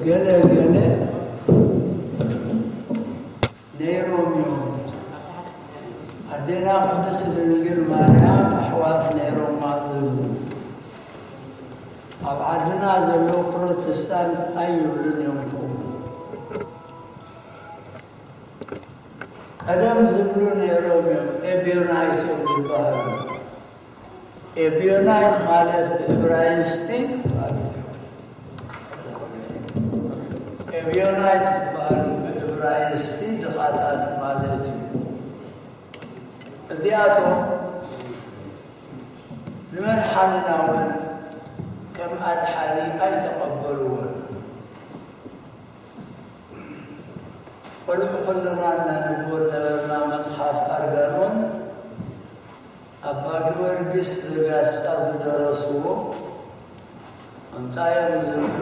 ገለ ገለ ነይሮም እዮም። ኣዴና ቅድስት ድንግል ማርያም ኣሕዋት ነይሮማ ዝብሉ። ኣብ ዓድና ዘለዉ ፕሮቴስታንት ኣይብሉን እዮም ከምኡ። ቀደም ዝብሉ ነይሮም እዮም፣ ኤቢዮናይት እዮም ዝበሃሉ። ኤቢዮናይት ማለት ብእብራይስጢ፣ ኤቢዮናይት ዝበሃሉ ብእብራይስጢ ድኻታት ማለት እዩ። እዚኣቶም ንመድሓኒና እውን ከም ኣድሓኒ ኣይተቐበልዎን። ቆልዑ ከለና እናንብቦ ዝነበርና መጽሓፍ ኣርጋኖን ኣባ ጊዮርጊስ ዘጋስጫ ዝደረስዎ እንታይ እዮም ዝብሉ?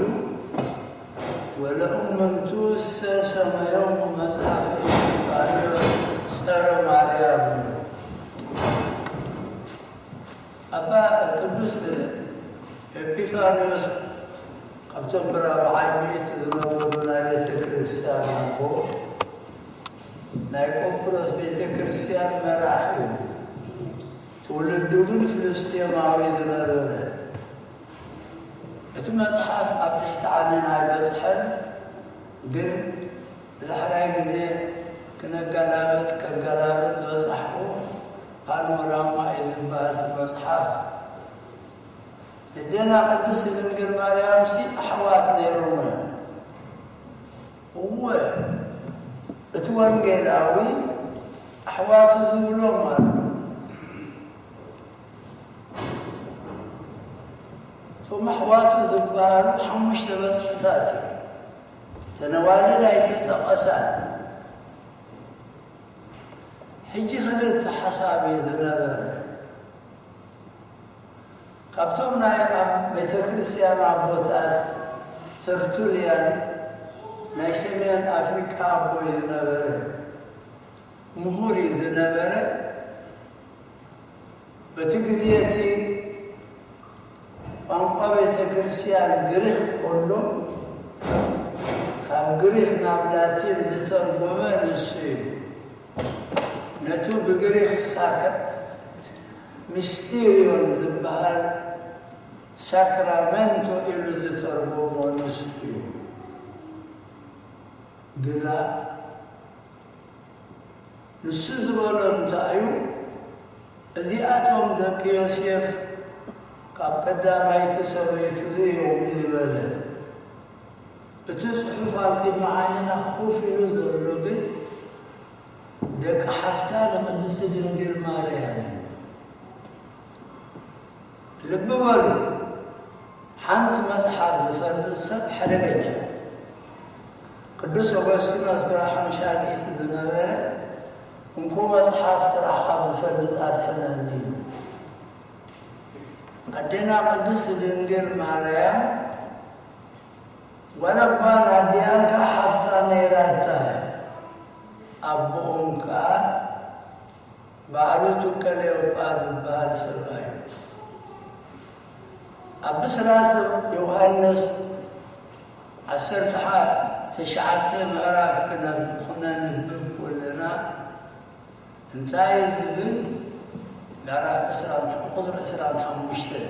ወለእመንቱሰ ሰመዮሙ መጽሓፈ ኤጲፋንዮስ ጸረ ማርያም እዩ። ኣባ ቅዱስ ኤጲፋንዮስ ካብቶም ብራብዓይ ሚእቲ ዝነበሩ ናይ ቤተ ክርስቲያን ኣቦ፣ ናይ ቆጵሮስ ቤተ ክርስቲያን መራሒ እዩ። ትውልዱ ግን ፍልስጤማዊ ዝነበረ። እቲ መጽሓፍ ኣብ ትሕቲ ዓንና ኣይበጽሐን፣ ግን ብዳሕራይ ግዜ ክነገላብጥ፣ ከገላብጥ ዝበጻሕኩ ፓኖራማ እዩ ዝበሃል እቲ መጽሓፍ። ኣዴና ቅድስት ድንግል ማርያምሲ ኣሕዋት ነይሮም እዮም። እወ፣ እቲ ወንጌላዊ ኣሕዋቱ ዝብሎም ኣሎ። እቶም ኣሕዋቱ ዝበሃሉ ሓሙሽተ በጽሕታት እዮም። ተነዋልድ ኣይተጠቐሳን። ሕጂ ክልተ ሓሳብ እዩ ዝነበረ። ካብቶም ናይ ኣብ ቤተ ክርስቲያን ኣቦታት ተርቱልያን ናይ ሰሜን ኣፍሪቃ ኣቦ እዩ ዝነበረ፣ ምሁር እዩ ዝነበረ። በቲ ግዜ እቲ ቋንቋ ቤተ ክርስቲያን ግሪክ ከሎ፣ ካብ ግሪክ ናብ ላቲን ዝተርጎመ ንሱ እዩ። ነቱ ብግሪክ ሳክራ-፣ ሚስቴሪዮን ዝበሃል ሳክራመንቶ ኢሉ ዝተርጎሞ ንሱ እዩ። ግና ንሱ ዝበሎ እንታይ እዩ? እዚኣቶም ደቂ ዮሴፍ ካብ ቀዳማይቲ ሰበይቱ እዮም ዝበለ። እቲ ጽሑፍ ኣብ ቅድሚ ዓይንና ኮፍ ኢሉ ዘሎ ግን ደቂ ሓፍታ ንቅድስቲ ድንግል ማርያም እዩ። ልቢ በሉ፣ ሓንቲ መጽሓፍ ዝፈልጥ ሰብ ሓደገኛ እዩ። ቅዱስ ኦገስቲኖስ ብራሕምሻ ሚእቲ ዝነበረ፣ እንኮ መጽሓፍ ጥራሕ ካብ ዝፈልጥ ኣድሕነኒ ኢሉ። ኣዴና ቅድስት ድንግል ማርያም ዋላ እኳ ንኣዲኣን ከኣ ሓፍታ ነይራታ፣ ኣቦኦም ከኣ ባዕሉ ቱ ቀለዮጳ ዝበሃል ሰብኣይ እዩ። ኣብ ብስራት ዮሃንስ ዓሰርተ ትሽዓተ ምዕራፍ ክነብ-፣ ክነንብብ ከለና እንታይ እዩ ዝብል? ምዕራፍ ዕስራን፣ ቁጽሪ ዕስራን ሓሙሽተን።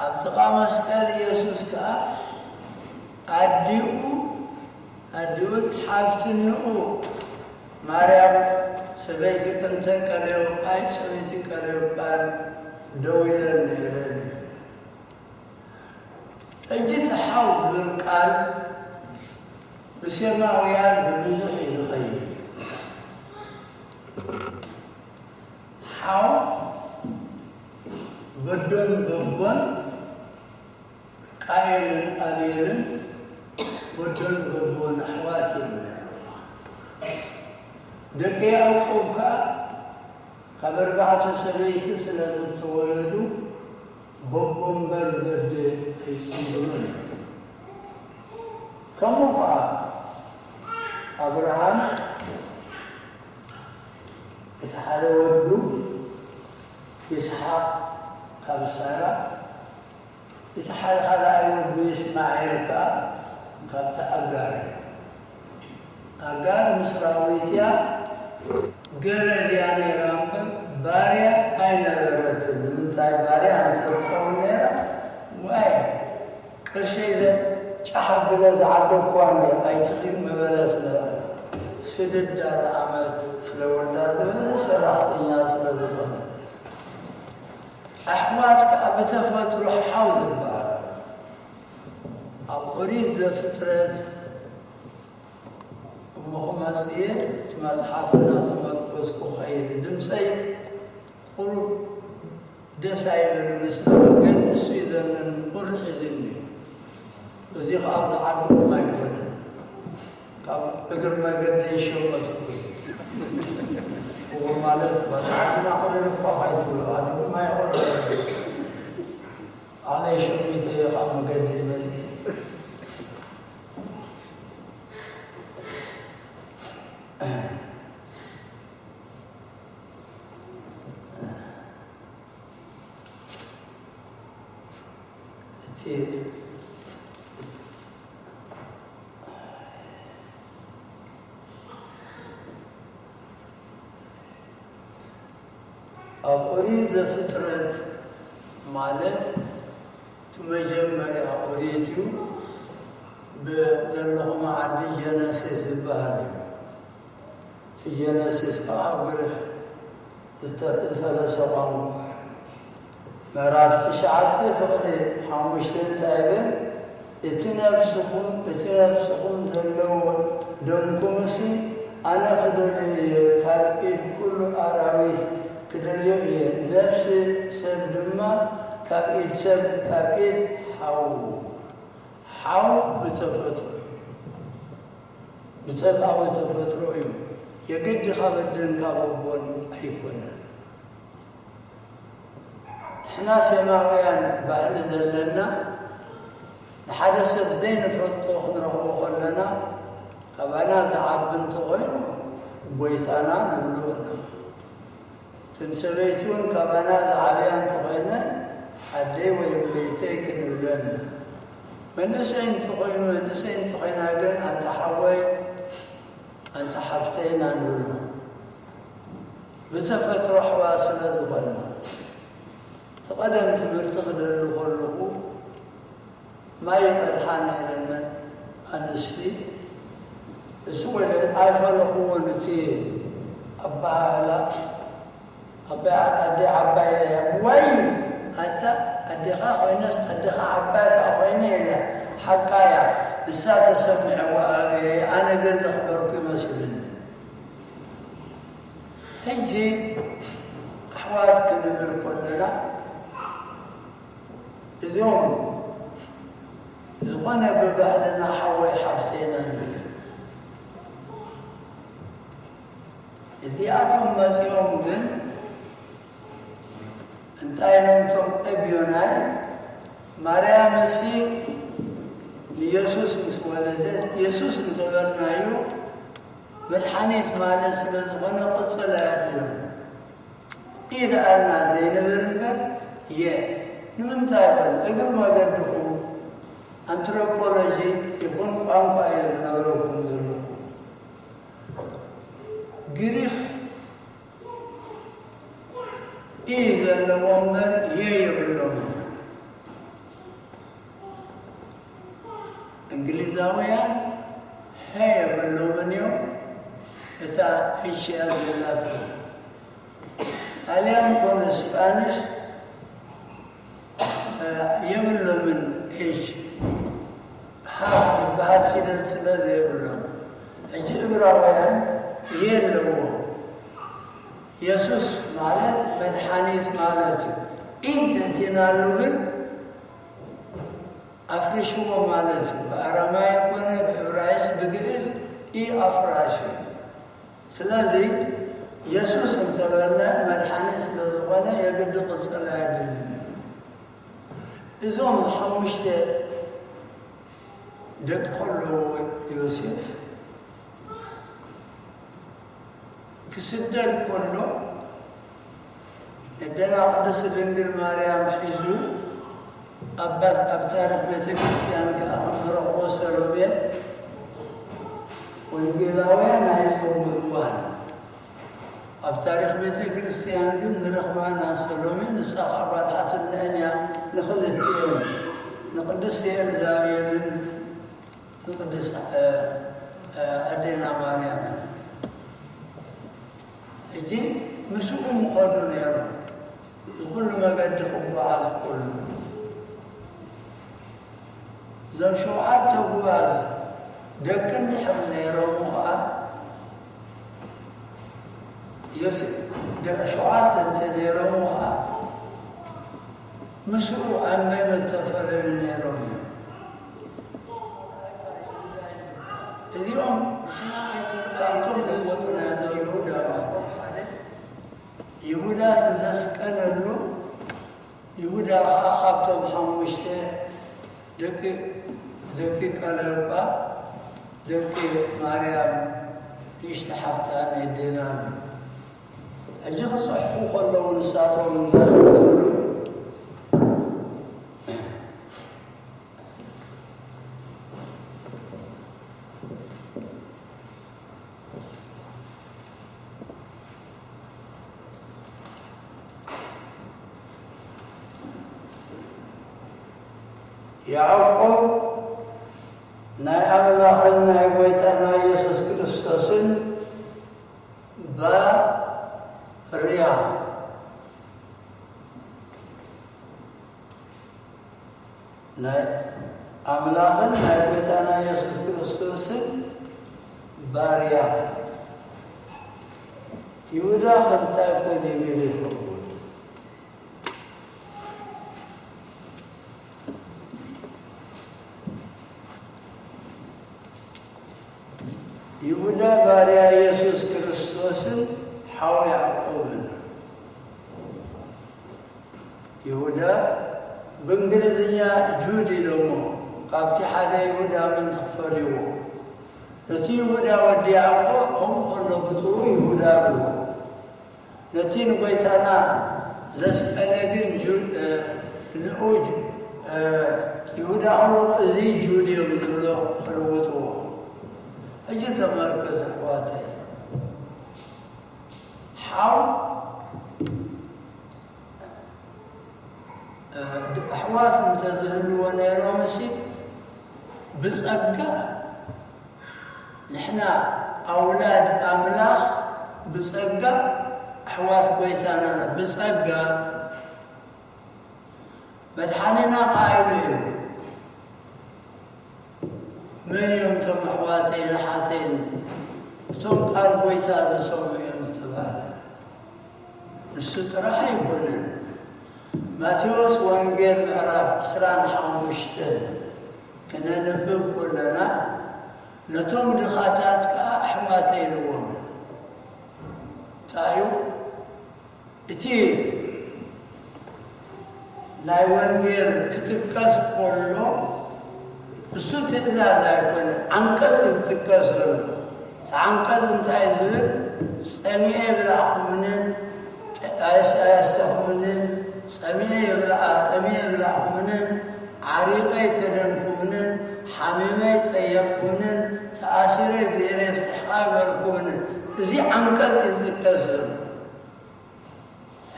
ኣብ ጥቓ መስቀል ኢየሱስ ከኣ ኣዲኡ፣ ኣዲኡን ሓፍትንኡ ማርያም ሰበይቲ ቅንተ ቀለዮጳይ፣ ሰበይቲ ቀለዮጳን ደው ኢለን ነይረን። ሕጂ እቲ ሓው ዝብል ቃል ብሴማውያን ብብዙሕ እዩ ዝኸይድ። ሓው በዶን በቦን፣ ቃየልን ኣቤልን በዶን በቦን ኣሕዋት እዮም ነይሮም። ደቂ ያዕቆብ ከኣ ካብ ኣርባዕተ ሰበይቲ ስለ ዝተወለዱ በቦ እምበር በደ ኣይጽንብሩን እዮም። ከምኡ ኸኣ ኣብርሃም እቲ ሓደ ወዱ ይስሓቅ ካብ ሳራ፣ እቲ ሓደ ካልኣይ ወዱ ይስማኤል ከኣ ካብቲ ኣጋር እዩ። ኣጋር ምስራዊት እያ፣ ገረድ እያ ነይራ እምበር ባርያ ኣይነበረትን። ንምንታይ ባርያ እንተትኸውን ነይራ፣ ዋይ፣ ቅርሸይ ዘ-፣ ጫሕ ኣቢለ ዝዓደግኩዋ እንድየ ኣይትኺድ ምበለት ነበረ። ስድድ ኣለ ዓመት ስለ ወልዳ ዝበለ ሰራሕተኛ ስለ ዝኾነት። ኣሕዋት ከኣ ብተፈጥሮ ሓው ዝበሃል። ኣብ ኦሪት ዘፍጥረት እሞ ክመጽእ እየ፣ እቲ መጽሓፍ እናተመርኮስኩ ኸይድ። ድምፀይ ቁሩብ ደስ ኣይብል ምስ ግን እሱ እዩ ዘለኒ፣ ቁርሕ እዩ ዝኒ። እዚ ኸዓ ኣብዚ ዓዲ ድማ ኣይኮነን። ካብ እግር መገዲ ይሸመትኩ። እዎ ማለት በታ ዓድና ቁርር እኳ ካይትብሎ፣ ዓዲ ድማ ይቆርር። ኣነ ሸሚተ ካብ መገዲ መጽእ። እቲ ኣብ ኦሪት ዘፍጥረት ማለት እቲ መጀመርያ ኦሪት እዩ። ብዘለኹም ዓዲ ጀነሲስ ዝበሃል እዩ። እቲ ጀነሲስ ከዓ ኣብ ግሪኽ ዝተ-፣ ዝፈለሰ ቋንቋ እዩ። ምዕራፍ ትሽዓተ ፍቕዲ ሓሙሽተ እንታይ ይብል? እቲ ነፍስኹም፣ እቲ ነፍስኹም ዘለዎ ደምኩምሲ ኣነ ክደልዮ እየ፣ ካብ ኢድ ኩሉ ኣራዊት ክደልዮ እየ። ነፍሲ ሰብ ድማ ካብ ኢድ ሰብ፣ ካብ ኢድ ሓዉ። ሓው ብተፈጥሮ እዩ። ብሰብኣዊ ተፈጥሮ እዩ። የግዲ ካብ ኣደን ካብ ኣቦን ኣይኮነን። ንሕና ሴማውያን ባህሊ ዘለና፣ ንሓደ ሰብ ዘይንፈልጦ ክንረኽቦ ከለና፣ ካባና ዝዓቢ እንተኾይኑ ጎይታና ንብሎ ኢና። እተን ሰበይቲ እውን ካባና ዝዓብያ እንተኾይነን ኣደይ ወይ እመይተይ ክንብለን ኢና። መንእሰይ እንተኾይኑ፣ መንእሰይ እንተኾይና ግን ኣንታ ሓወይ፣ ኣንታ ሓፍተይ ኢና ንብሎ። ብተፈጥሮ ኣሕዋት ስለ ዝኾንና። እቲ ቀደም ትምህርቲ ክደሊ ከለኹ ማይ ይቐድሓ ነይረን ኣንስቲ። እሱ ወለ ኣይፈለኹዎን እቲ ኣበሃህላ። ኣባይ ዓ-፣ ኣደይ ዓባይ ኢለ እያ። ዋይ፣ ኣታ ኣዴኻ ኮይነስ ኣዴኻ ዓባይ ከኣ ኮይነ ኢለ። ሓቃ እያ። ንሳ ተሰሚዕዋ ኣበየ፣ ኣነ ግን ዘኽበርኩ ይመስልኒ። ሕጂ ኣሕዋት ክንብል ከለና፣ እዞም ዝኾነ ብባህልና ሓወይ ሓፍተይ ኢና ንብል። እዚኣቶም መጺኦም ግን እንታይ ኢሎም እቶም እብዮናይት? ማርያምሲ ንየሱስ ምስ ወለደት፣ የሱስ እንተበልናዮ መድሓኒት ማለት ስለ ዝኾነ ቅጽል ኣየድልዮን። ኢድ ኣልና ዘይንብል እምበር፣ የ-፣ ንምንታይ በል? እግሪ መገድኹም ኣንትሮፖሎጂ ይኹን ቋንቋ እየ ዝነግረኩም ዘለኹ። ግሪኽ ኢ ዘለዎ እምበር የ የብሎምን። እንግሊዛውያን ሀ የብሎምን እዮም። እታ ኤች እያ ዘላቶ። ጣልያን ኮነ ስጳንሽ፣ እ፣ የብሎምን ኤች። ሃ ዝበሃል ፊደል ስለ ዘየብሎም። ሕጂ እብራውያን የለዎም። የሱስ ማለት መድሓኒት ማለት እዩ። ኢንተእቲናሉ ግን ኣፍሪሽዎ ማለት እዩ። ብኣረማይ ኮነ ብዕብራይስ ብግእዝ ኢ ኣፍራሽ እዩ። ስለዚ የሱስ እንተበልና መድሓኒት ስለ ዝኾነ የግዲ ቅጽል ኣየድልን እዩ። እዞም ሓሙሽተ ደቂ ከለዎ ዮሴፍ ክስደድ ከሎ ኣደና ቅድስት ድንግል ማርያም ሒዙ ኣብ ታሪኽ ቤተ ክርስቲያን ከኣ ከም ንረኽቦ ሰሎሜ ወንጌላውያን ኣይጸውዕዋን። ኣብ ታሪኽ ቤተ ክርስቲያን ግን ንረኽባ ና ሰሎሜ፣ ንሳ ከኣ ጓል ሓትነአን እያ ንኽልቲኤን፣ ንቅድስቲ ኤልዛቤልን ንቅድስት ኣዴና ማርያምን። ሕጂ ምስኡ ምኸዱ ነይሮም። እዚ ኩሉ መገዲ ክጓዓዝ ከሎ እዞም ሸውዓተ ጉባዝ ደቂ እንድሕር ነይሮም ኸዓ ዮሴፍ ደቂ ሸውዓተ እንተ ነይሮም ኸዓ ምስኡ ኣብ መን ተፈለዩ ነይሮም እዮም። እዚኦም ንሕና ኣይተጣይቶም ለወጡና ዘሎ ይሁዳ ማለት ሓደ ይሁዳ እቲ ዘስቀለሉ ይሁዳ ኸዓ ካብቶም ሓሙሽተ ደቂ ደቂ ቀለዮጳ ደቂ ማርያም ንእሽቲ ሓፍታ ነዴና ኣሎ። ሕጂ ክጽሕፉ ከለዉ ንሳቶም እንታይ ይብሉ? ያዕቆብ ናይ ኣምላኽን ናይ ጐይታና የሱስ ክርስቶስን ባርያ ናይ ኣምላኽን ናይ ጐይታና የሱስ ክርስቶስን ባርያ። ይሁዳ ከ እንታይ ኮን ኢሉ ይኸውን? ይሁዳ ባርያ የሱስ ክርስቶስን ሓው ያዕቆብን። ይሁዳ ብእንግሊዝኛ ጁድ ኢሎሞ፣ ካብቲ ሓደ ይሁዳ ምእንቲ ክፈልይዎ። ነቲ ይሁዳ ወዲ ያዕቆብ ከምኡ ከሎ ብጥሩ ይሁዳ ብልዎ። ነቲ ንጎይታና ዘስቀለ ግን ጁድ ንኡ ይሁዳ ከሎ እዚ ጁድ እዮም ዝብሎ ክልውጥዎ። ሕጂ ተመልከቱ ኣሕዋተይ፣ ሓው ኣሕዋት እንተዝህልዎ ነይሮምሲ ብጸጋ ንሕና ኣውላድ ኣምላኽ ብጸጋ ኣሕዋት ጎይታና ኢና። ብጸጋ መድሓኒና ከኣ ኢሉ እዩ። መን እዮም እቶም ኣሕዋተይን ኣሓተይን እቶም ቃል ጎይታ ዝሰምዑ እዮም ዝተባህለ? ንሱ ጥራሕ ኣይኮነን። ማቴዎስ ወንጌል ምዕራፍ ዕስራን ሓሙሽተን ክነንብብ ከለና ነቶም ድኻታት ከኣ ኣሕዋተይ ኢልዎም እዩ። እንታይ እዩ? እቲ ናይ ወንጌል ክጥቀስ ከሎ እሱ ትእዛዝ ኣይኮነ፣ ዓንቀጽ እዩ ዝጥቀስ ዘሎ። እቲ ዓንቀጽ እንታይ ዝብል? ጸሚኤ የብላዕኩምንን ኣየሰኹምንን፣ ጸሚኤ የብላዕ ጠሚኤ የብላዕኩምንን፣ ዓሪቐ ኣይከደንኩምንን፣ ሓሚመ ኣይጠየቕኩምንን፣ ተኣሲረ እግዚኣብሔር ፍትሕኻ ኣይበልኩምንን። እዚ ዓንቀጽ እዩ ዝጥቀስ ዘሎ።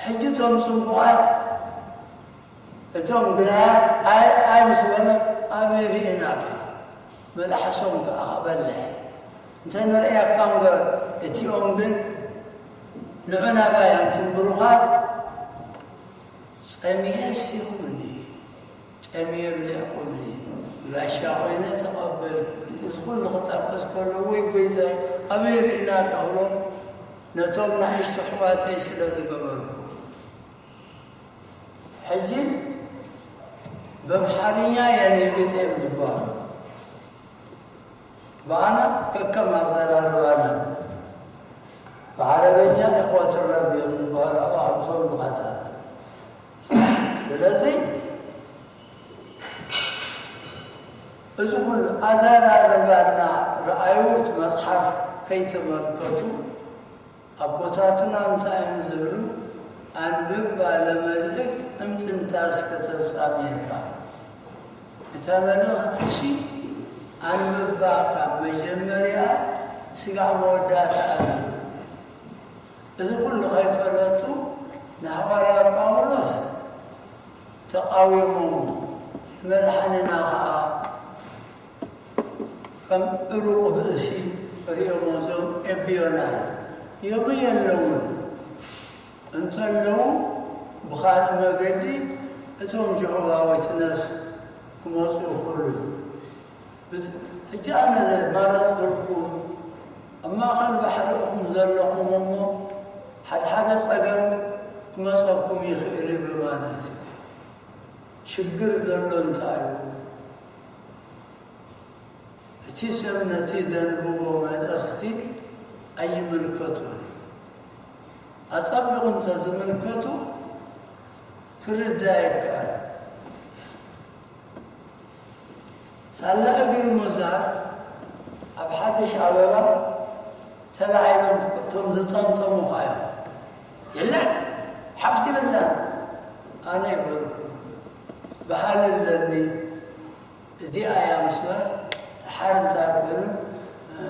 ሕጂ እቶም ጽቡቓት እቶም ግናያት ኣይ ኣይ ምስ በሎም ኣበይ ርኢናካ? መልሓሶም ከኣ ክበልሕ እንተ ንርእየካ እምበር እቲኦም ግን ንዑ ናባይ ኣንቱም ብሩኻት ጸሚኤ ኣስቲኹምኒ፣ ጸሚኤ ኣብሊዕኩምኒ፣ ጋሻ ኮይነ ተቐበልኩምኒ። እዚ ኩሉ ክጠቅስ ከሎ ወይ ጎይታይ ኣበይ ርኢናካ ክብሎ ነቶም ናእሽቱ ኣሕዋተይ ስለ ዝገበርኩ ሕጂ በምሓርኛ የኔ ቢጤ እዮም ዝበሃሉ። ብኣና ከከም ኣዘራርባና ብዓረበኛ ኢኽወት ረቢ እዮም ዝበሃሉ ኣብ ኣብቶም ድኻታት። ስለዚ እዚ ኩሉ ኣዘራርባና ረኣዩ እቲ መጽሓፍ ከይተመልከቱ ኣቦታትና እንታይ እዮም ዝብሉ? ኣንብባ ለመልእክት እምጥንታ እስከ ተፍጻሜታ። እታ መልእኽትሲ ኣንብባ ካብ መጀመርያ ስጋዕ መወዳእታ ኣንብብ። እዚ ኩሉ ከይፈለጡ ንሃዋርያ ጳውሎስ ተቓዊሞሞ፣ ንመድሓንና ኸኣ ከም ዕሩቕ ብእሲ ርእዮሞ፣ እዞም ኤብዮናይት ዮመይ የለውን። እንተለዉ ብኻልእ መገዲ እቶም ጀሆቫ ዊትነስ ክመጹ ይኽእሉ እዮም። ብት-፣ ሕጂ ኣነ ዘማረጽኩልኩም ኣብ ማእከል ባሕሪ ኢኹም ዘለኹም እሞ ሓደ ሓደ ጸገም ክመጸኩም ይኽእል እዩ ብማለት እዩ። ሽግር ዘሎ እንታይ እዩ? እቲ ሰብ ነቲ ዘንብቦ መልእኽቲ ኣይምልከቶን እዩ። ኣጸቢቑ እንተ ዝምልከቱ ክርዳእ ይከኣል። ሳላ እግሪ ሙዛር ኣብ ሓድሽ ኣበባ ተላዒሎም እቶም ዝጠምጠሙኻ እዮም። የለን፣ ሓፍቲ የብላን። ኣነ ይበልኩ፣ በሃሊ ኣለኒ። እዚኣ እያ ምስላ። ሓር እንታይ ኮይኑ? እ፣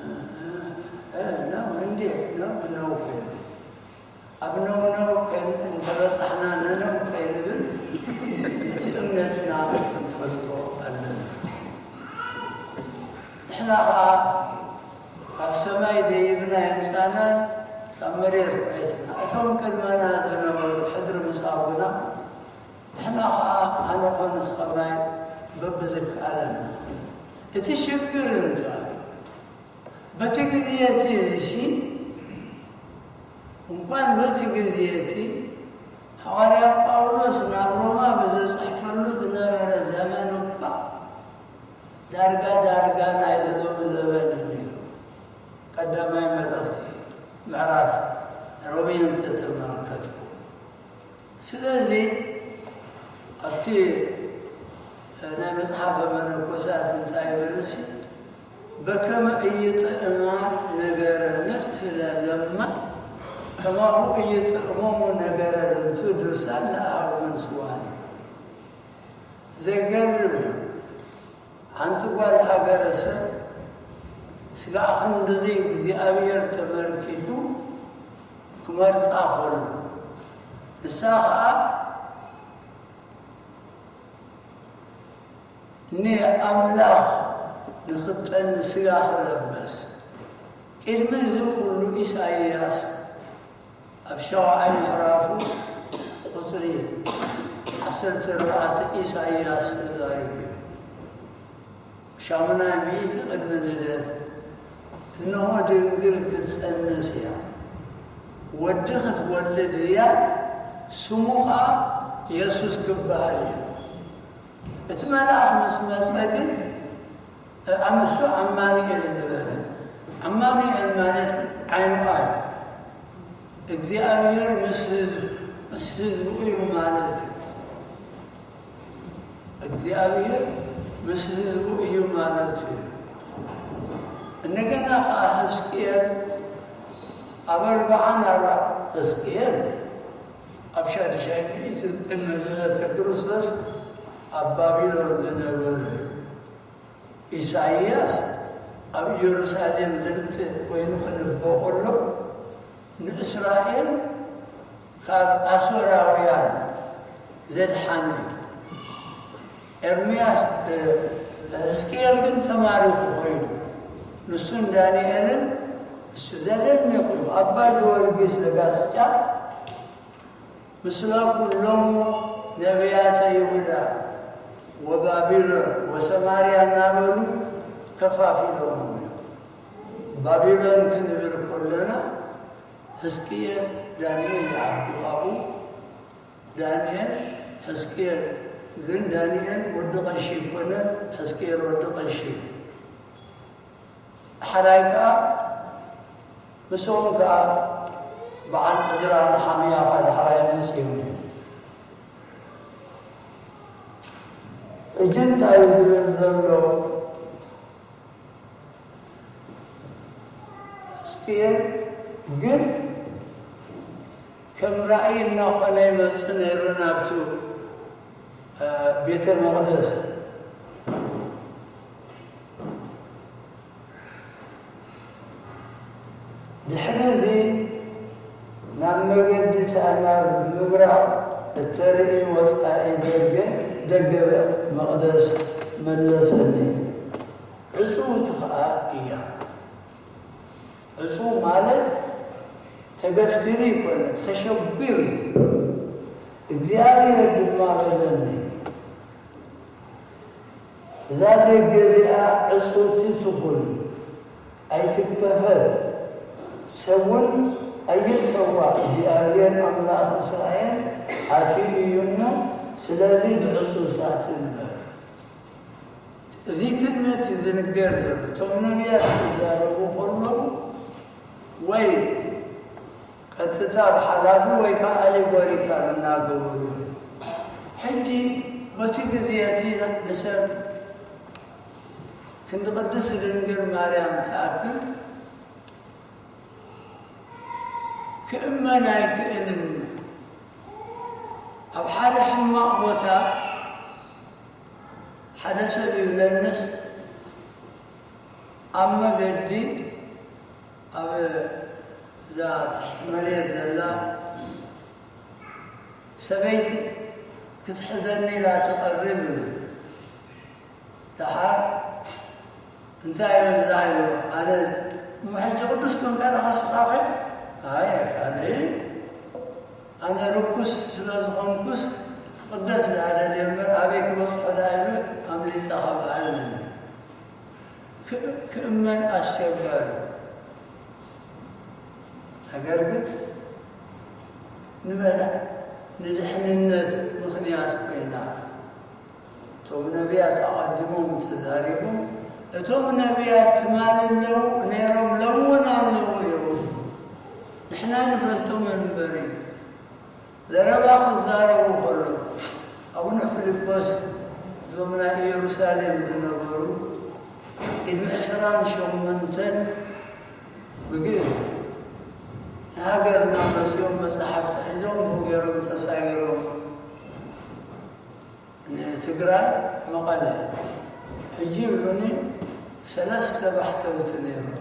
እ፣ እ፣ ነው እንዴ? ነው፣ ነው ኮይኑ። ኣብ ነው፣ ነው ከይን-፣ እንተበጻሕና፣ ነነው ከይንብል እቲ እምነትና ክንፈልጦ ኣለና። ንሕና ኸኣ ካብ ሰማይ ደይብና የምጻናን ካብ መሬት ኩዒትና። እቶም ቅድመና ዝነበሩ ሕድሪ ምስ ኣቡና፣ ንሕና ኸኣ ኣነ ኾነ ከማይ በብዝከኣለና። እቲ ሽግር እንታይ እዩ? በቲ ግዜ እቲ እዚሲ፣ እንኳን በቲ ግዜ እቲ፣ ሃዋርያ ጳውሎስ ናብ ሮማ ብዝጽሕፈሉ ዝነበረ ዘመን እኳ ዳርጋ ዳርጋ ናይዚ ሎሚ ዘበን እዩ ነይሩ። ቀዳማይ መልእኽቲ ምዕራፍ ሮሜ እንተተመልከትኩም። ስለዚ ኣብቲ ናይ መጽሓፈ መነኮሳት እንታይ ይብልሲ፣ በከመ ኢይጥዕማ ነገረ ንጽሕ ለዘማ ከማሁ ኢይጥዕሞሙ ነገረ ዝንቱ ድርሳን ለአሃው ምንስዋኒ። ዘገርም እዩ። ሓንቲ ጓል ሃገረ ሰብ ስጋዕ ክንድዚ እግዚኣብሔር ተመልኪቱ ክመርጻ ከሎ፣ ንሳ ኸኣ ንኣምላኽ ንኽጠኒ ስጋ ክለበስ። ቅድሚ እዚ ኩሉ ኢሳይያስ ኣብ ሻውዓይ ምዕራፉ ቁጽሪ ዓሰርተ ኣርባዕተ ኢሳይያስ ተዛሪቡ እዩ። ሻሙናይ ሚእቲ ቅድሚ ልደት፣ እንሆ ድንግል ክትጸንስ እያ፣ ወዲ ክትወልድ እያ፣ ስሙ ኸኣ የሱስ ክበሃል እዩ። እቲ መልኣኽ ምስ መጸ ግን፣ ኣመሱ ኣማኑኤል ዝበለ፣ ኣማኑኤል ማለት ዓይኑ እዩ። እግዚኣብሔር ምስ ህዝብ-፣ ምስ ህዝቡ እዩ ማለት እዩ። እግዚኣብሔር ምስ ህዝቡ እዩ ማለት እዩ። እንደገና ኸዓ ሕዝቅኤል ኣብ ኣርባዓን ኣርባዕ፣ ሕዝቅኤል ኣብ ሻድሻይ ሚእቲ ቅድሚ ልደተ ክርስቶስ ኣብ ባቢሎን ዝነበረ እዩ። ኢሳይያስ ኣብ ኢየሩሳሌም ዘምጽእ ኮይኑ ክንቦ ከሎ፣ ንእስራኤል ካብ ኣሶራውያን ዘድሓነ እዩ። ኤርምያስ፣ እ፣ ሕዝቅኤል ግን ተማሪኹ ኮይኑ፣ ንሱን ዳንኤልን፣ እሱ ዘደንቕ እዩ። ኣባ ጊዮርጊስ ዘጋስጫ፣ ምስለ ኩሎሙ ነቢያተ ይሁዳ ወባቢሎን ወሰማርያ እናበሉ ከፋፊሎሞም እዮም። ባቢሎን ክንብል ከለና፣ ሕዝቅኤል፣ ዳንኤል ይዓቢ ኣብኡ። ዳንኤል፣ ሕዝቅኤል፣ ግን ዳንኤል ወዲ ቀሺ ይኮነ፣ ሕዝቅኤል ወዲ ቀሺ። ሓራይ ከኣ፣ ምስኦም ከኣ በዓል ዕዝራ ነሓምያ ከኣ ዳሕራይ መጺኦም እዮም። ሕጂ እንታይ እዩ ዝብል ዘሎ? ሕዝቅኤል ግን ከም ራእይ እናኾነ ይመጽእ ነይሩ ናብቱ ቤተ መቕደስ። ድሕሪ እዚ ናብ መገዲ ታና ብምብራቕ እተርኢ ወጻኢ ደገ ደገ መቕደስ መለሰኒ። ዕጽውቲ ኸኣ እያ። ዕጹው ማለት ተገፍትሪ ኣይኮነን፣ ተሸጒሩ እዩ። እግዚኣብሔር ድማ በለኒ፣ እዛ ደገ እዚኣ ዕጽውቲ ትኹን፣ ኣይትከፈት፣ ሰብ እውን ኣይእተዋ፣ እግዚኣብሔር ኣምላኽ እስራኤል ኣትዩ እዩ እሞ፣ ስለዚ ብዕጹው ሳእቲ ንበር። እዚ ትንቢት እዩ ዝንገር ዘሎ። እቶም ነቢያት ክዛረቡ ከለዉ ወይ ቀጥታ ብሓላፊ ወይ ከዓ ኣሌጎሪካል እናገበሩ እዮም። ሕጂ በቲ ግዜ እቲ ንሰብ ክንዲ ቅድስት ድንግል ማርያም ትኣክል ክእመን ኣይክእልን። ኣብ ሓደ ሕማቕ ቦታ ሓደ ሰብ ይብለንስ ኣብ መገዲ ኣብ እዛ ትሕቲ መሬት ዘላ ሰበይቲ ክትሕዘኒ ኢላ ትቐርብ ይብል። ደሓር እንታይ እዩ እዛ ኢሉ፣ ኣነ እሞ ሕጂ ቅዱስ ክንቀረ ከስኻኸ ኣይ ኣይፋለይ። ኣነ ርኩስ ስለ ዝኾንኩስ ክቕደስ ዝኣደልየ እምበር ኣበይ ክበጽሖ ደኣ ኢሉ ኣምሊጸ ካብ ኣለኒ። ክእመን ኣስቸጋሪ። ነገር ግን ንመላእ ንድሕንነት ምኽንያት ኮይና። እቶም ነቢያት ኣቐዲሞም ተዛሪቦም። እቶም ነቢያት ትማሊ ኣለዉ ነይሮም፣ ሎሚ እውን ኣለዉ እዮም። ንሕና ንፈልጦም እምበር እዩ። ዘረባ ክዛረቡ ከሎ ኣቡነ ፊልጶስ እዞም ናይ ኢየሩሳሌም ዝነበሩ ቅድሚ ዕስራን ሸሞንተን ብግእዝ ንሃገርና መጺኦም መጻሕፍቲ ሒዞም ብኡ ገይሮም ተሳጊሮም ንትግራይ መቐለ ሕጂ ይብሉኒ ሰለስተ ባሕተውቲ ነይሮም።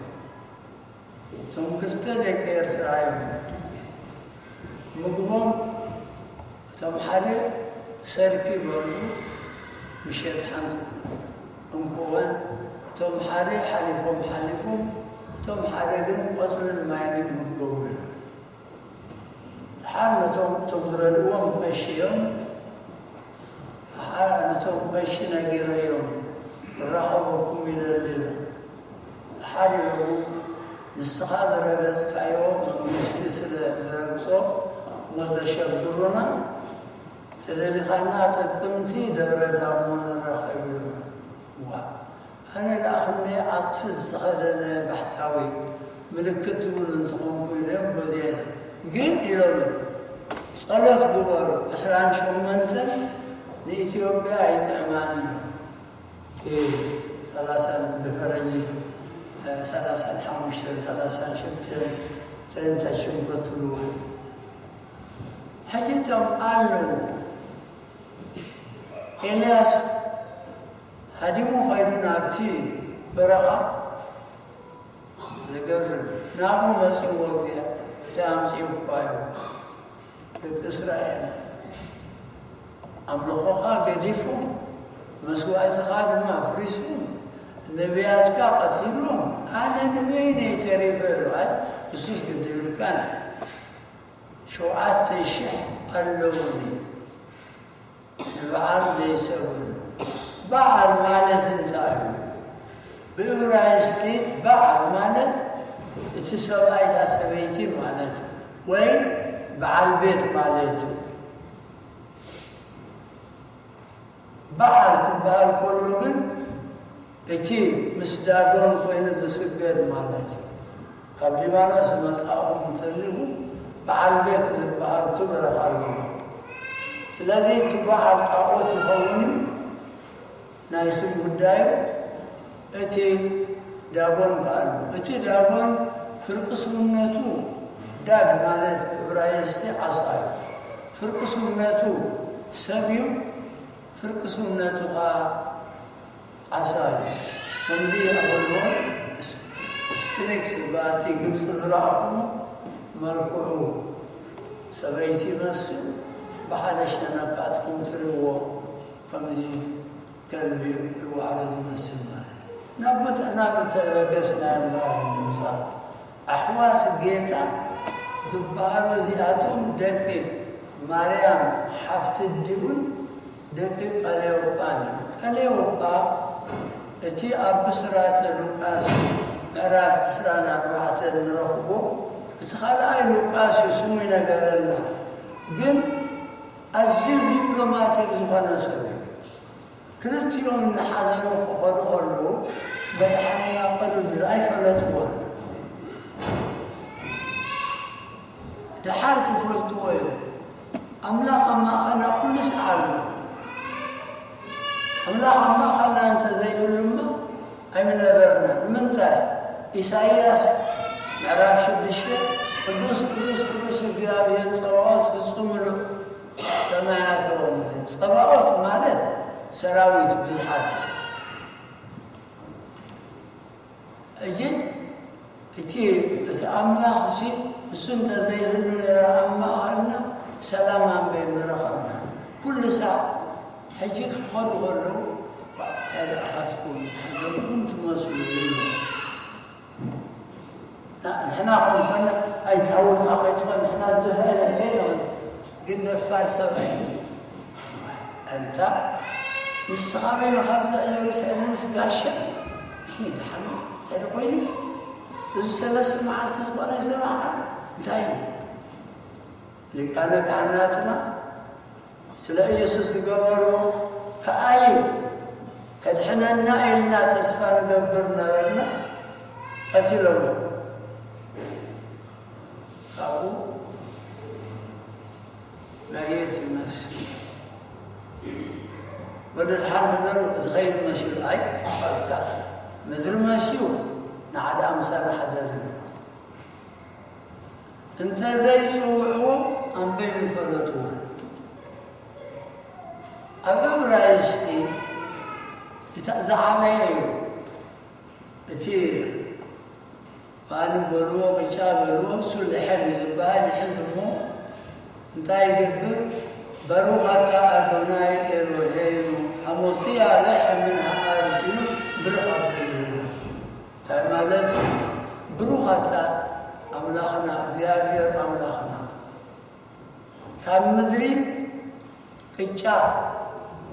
እቶም ክልተ ደቂ ኤርትራ እዮም። ምግቦም እቶም ሓደ ሰርኪ ይበልዑ ምሸት ሓንቲ እንኮወ እቶም ሓደ ሓሊፎም ሓሊፎም እቶም ሓደ ግን ቆፅልን ማይን ይምገቡ እዮም። ድሓር ነቶም እቶም ዝረድእዎም ቀሺ እዮም። ድሓር ነቶም ቀሺ ነጊረዮም ክራኸበኩም ይደሊ ኢለ። ድሓር ኢሎሞ ንስኻ ዝረገጽካዮ መንግስቲ ስለ ዝረግጾ እሞ ዘሸግሩና ተደሊኻና ጥቅምቲ ደብረ ዳሞ ንራኸብ ኢሎሞ። ዋ ኣነ ደኣ ክንደይ ዓጽፊ ዝተኸደነ ባሕታዊ ምልክት ትብሉ እንተኾንኩ ኢለዮም በዚዐ ግን ኢሎም ጸሎት ግበሩ ዕስራን ሸሞንተን ንኢትዮጵያ ኣይጥዕማን ኢሎም። ሰላሳን ብፈረንጂ ሰላሳን ሓሙሽተን ሰላሳን ሽዱሽተን ትሬንታ ሽንኮት ትብልዎ ሕጂ እቶም ኣለዉ ኤልያስ ሃዲሙ ኸይዱ ናብቲ በረኻ ዘገርም ናብኡ መጺእዎ እግዚኣብሔር እቲ ኣምጺኡ እኳ እዩ ደቂ እስራኤል ኣምልኾኻ ገዲፎም መስዋእትኻ ድማ ኣፍሪሶም ነቢያትካ ቀቲሎም ኣነ ንበይነይ ተሪፈ ኢሉ ኣይ እሱስ ግድብልካን ሸውዓተ ሽሕ ኣለዉኒ ንበዓል ዘይሰግዱ። በዓል ማለት እንታይ እዩ? ብእብራይስጢ በዓል ማለት እቲ ሰብኣይ እታ ሰበይቲ ማለት እዩ፣ ወይ በዓል ቤት ማለት እዩ። በዓል ክበሃል ከሎ ግን እቲ ምስ ዳጎን ኮይኑ ዝስገድ ማለት እዩ። ካብ ሊባኖስ መጻእኹም እንተሊኹም በዓል ቤት ዝበሃል እቲ በረኻ ኣለዎ። ስለዚ እቲ በዓል ጣዖት ይኸውን እዩ፣ ናይ ስም ጉዳዩ። እቲ ዳጎን ከኣ ኣሎ። እቲ ዳጎን ፍርቂ ሰውነቱ ዳግ ማለት ብዕብራይስጢ ዓሳ እዩ። ፍርቂ ስውነቱ ሰብ እዩ፣ ፍርቂ ስውነቱ ኸዓ ዓሳ እዩ። ከምዚ ኣበልዎ ስፊንክስ በቲ ግብፂ ዝረኣኹሞ መልክዑ ሰበይቲ ይመስል፣ ብሓደ ሸነኽ ኣትኩም ትርእዎ ከምዚ ከልቢ ዋዕሮ ዝመስል ማለት እዩ። ናብ ቦታና ምተበገስና እምበኣር ንምጻእ ኣሕዋት ጌታ ዝበሃሉ እዚኣቶም ደቂ ማርያም ሓፍቲ ዲቡን ደቂ ቀሌዮጳን እዩ። ቀሌዮጳ እቲ ኣብ ብስራተ ሉቃስ ምዕራፍ ዕስራን ኣርባዕተን ንረኽቦ እቲ ካልኣይ ሉቃስ እዩ ስሙ ይነገረና። ግን ኣዝዩ ዲፕሎማቲክ ዝኾነ ሰብ እዩ። ክልቲኦም እናሓዘኑ ክኸዱ ከለዉ መድሓኒና ቅርብ ኢሉ ኣይፈለጥዎን። ደሓር ክፈልጥዎ እዮም። ኣምላኽ ኣብ ማእኸልና ኩሉ ሰዓት ኣሎ። ኣምላኽ ኣብ ማእኸልና እንተዘይህሉማ ኣይምነበርና። ንምንታይ? ኢሳይያስ ምዕራፍ ሽዱሽተ ቅዱስ ቅዱስ ቅዱስ እግዚኣብሔር ጸባኦት ፍጹም ምሉእ ሰማያት ወምድሪ። ጸባኦት ማለት ሰራዊት ብዝሓት። ሕጂ እቲ እቲ ኣምላኽ ሲ እሱ እንተዘይህሉ ነይሩ ኣብ ማእኸልና ሰላም ኣንበይ ምረኸብና። ኩሉ ሳዕ ሕጂ ክኸዱ ከለዉ እንታይ ደኣ ካትኩም ሓዘንኩም ትመስሉ ይብሉ። ንሕና ከም ኮና ኣይትሃውንካ ከይትኾን ንሕና ዝደፋእና ከይንኾን ግን ደፋር ሰብኣይ ኣንታ ንስኻ በይንኻ ብዛ ኢየሩሳሌምስ ጋሻ ይሄ ደሓን እንታይ ኮይኑ እዚ ሰለስተ መዓልቲ ዝኾነ ሰማዕካ እንታይ እዩ ሊቃነ ካህናትና ስለ ኢየሱስ ዝገበርዎ ከኣ እዩ ከድሕነና ኢልና ተስፋ ንገብር ነበርና ቀቲሎሞ ካብኡ መሬት ይመስል ወደ ድሓር ምድር ዝኸይድ መሲሉ ኣይ ፋብሪካ ምድሪ መሲሉ ንዓዳ ምሳና ሓደር እንተ ዘይጽውዕዎ ኣንበይ ምፈለጥዎ ኣብ እብራይስጢ ዝዓበየ እዩ እቲ ባኒ በልዎ ቅጫ በልዎ እሱ ልሐም እዩ ዝበሃል ይሕዝ እሞ እንታይ ይገብር በሩኻታ ኣዶናይ ኤሎሄኑ ኣሞፅያ ልሐምን ሃኣርስ ኢሉ ብርኽ ኣቢሉ እንታይ ማለት ብሩኻታ ኣምላኽና እግዚኣብሔር ኣምላኽና ካብ ምድሪ ቅጫ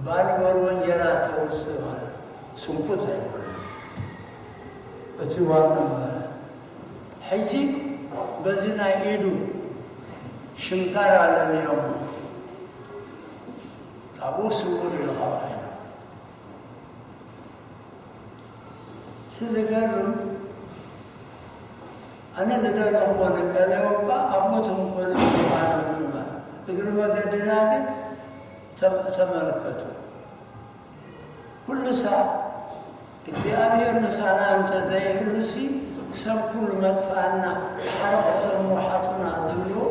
ባኒ በልዎ እንጀራ ተውፅእ ማለት ስንኩት ኣይኮነ እቲ ዋና ማለት ሕጂ በዚ ናይ ኢዱ ሽንካር ኣለሚኖም ካብኡ ስውር ኢሉ ካብ ዓይኖም እቲ ዝገርም ኣነ ዝደለኽዎ ንቀለዮባ ኣቦቶም ቆልዑ ምዃኖም እግሪ መገድና ግን ተመልከቱ። ኩሉ ሳዕ እግዚኣብሔር ምሳና እንተ ዘይህሉሲ ሰብ ኩሉ መጥፍኣና ሓለቆቶም ወሓጡና ዝብልዎ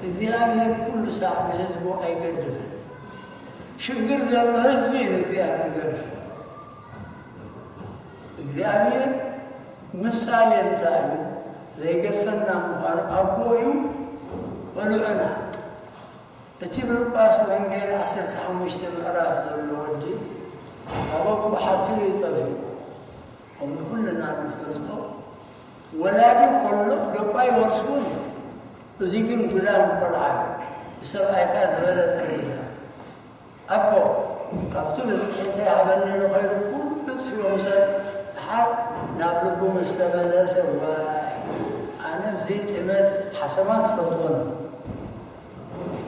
እግዚኣብሔር ኩሉ ሳዕ ንህዝቡ ኣይገድፍን። ሽግር ዘሎ ህዝቢ ንእግዚኣብሔር ይገድፍ። እግዚኣብሔር ምሳሌ እንታይ እዩ? ዘይገድፈና ምዃኑ ኣቦ እዩ። ቆልዑና እቲ ብሉቃስ ወንጌል ዓሰርተ ሓሙሽተ ምዕራፍ ዘሎ ወዲ ካብ ኣቦ ሓኪሉ እዩ ጠፊኡ። ከም ኩልና ንፈልጦ ወላዲ ከሎ ደቁ ኣይወርስዎን እዮም። እዚ ግን ጉዳም ቆልዓ እዩ። ንሰብኣይካ ዝበለጸ ጉዳም። ኣቦ ካብቲ ብፅሒተይ ሃበኒ ኢሉ ከይዱ ኩሉ ጥፊኦም ሰብ ድሓር ናብ ልቡ ምስ ተመለሰ ዋይ ኣነ ብዘይ ጥመት ሓሰማ ትፈልጥዎ ነው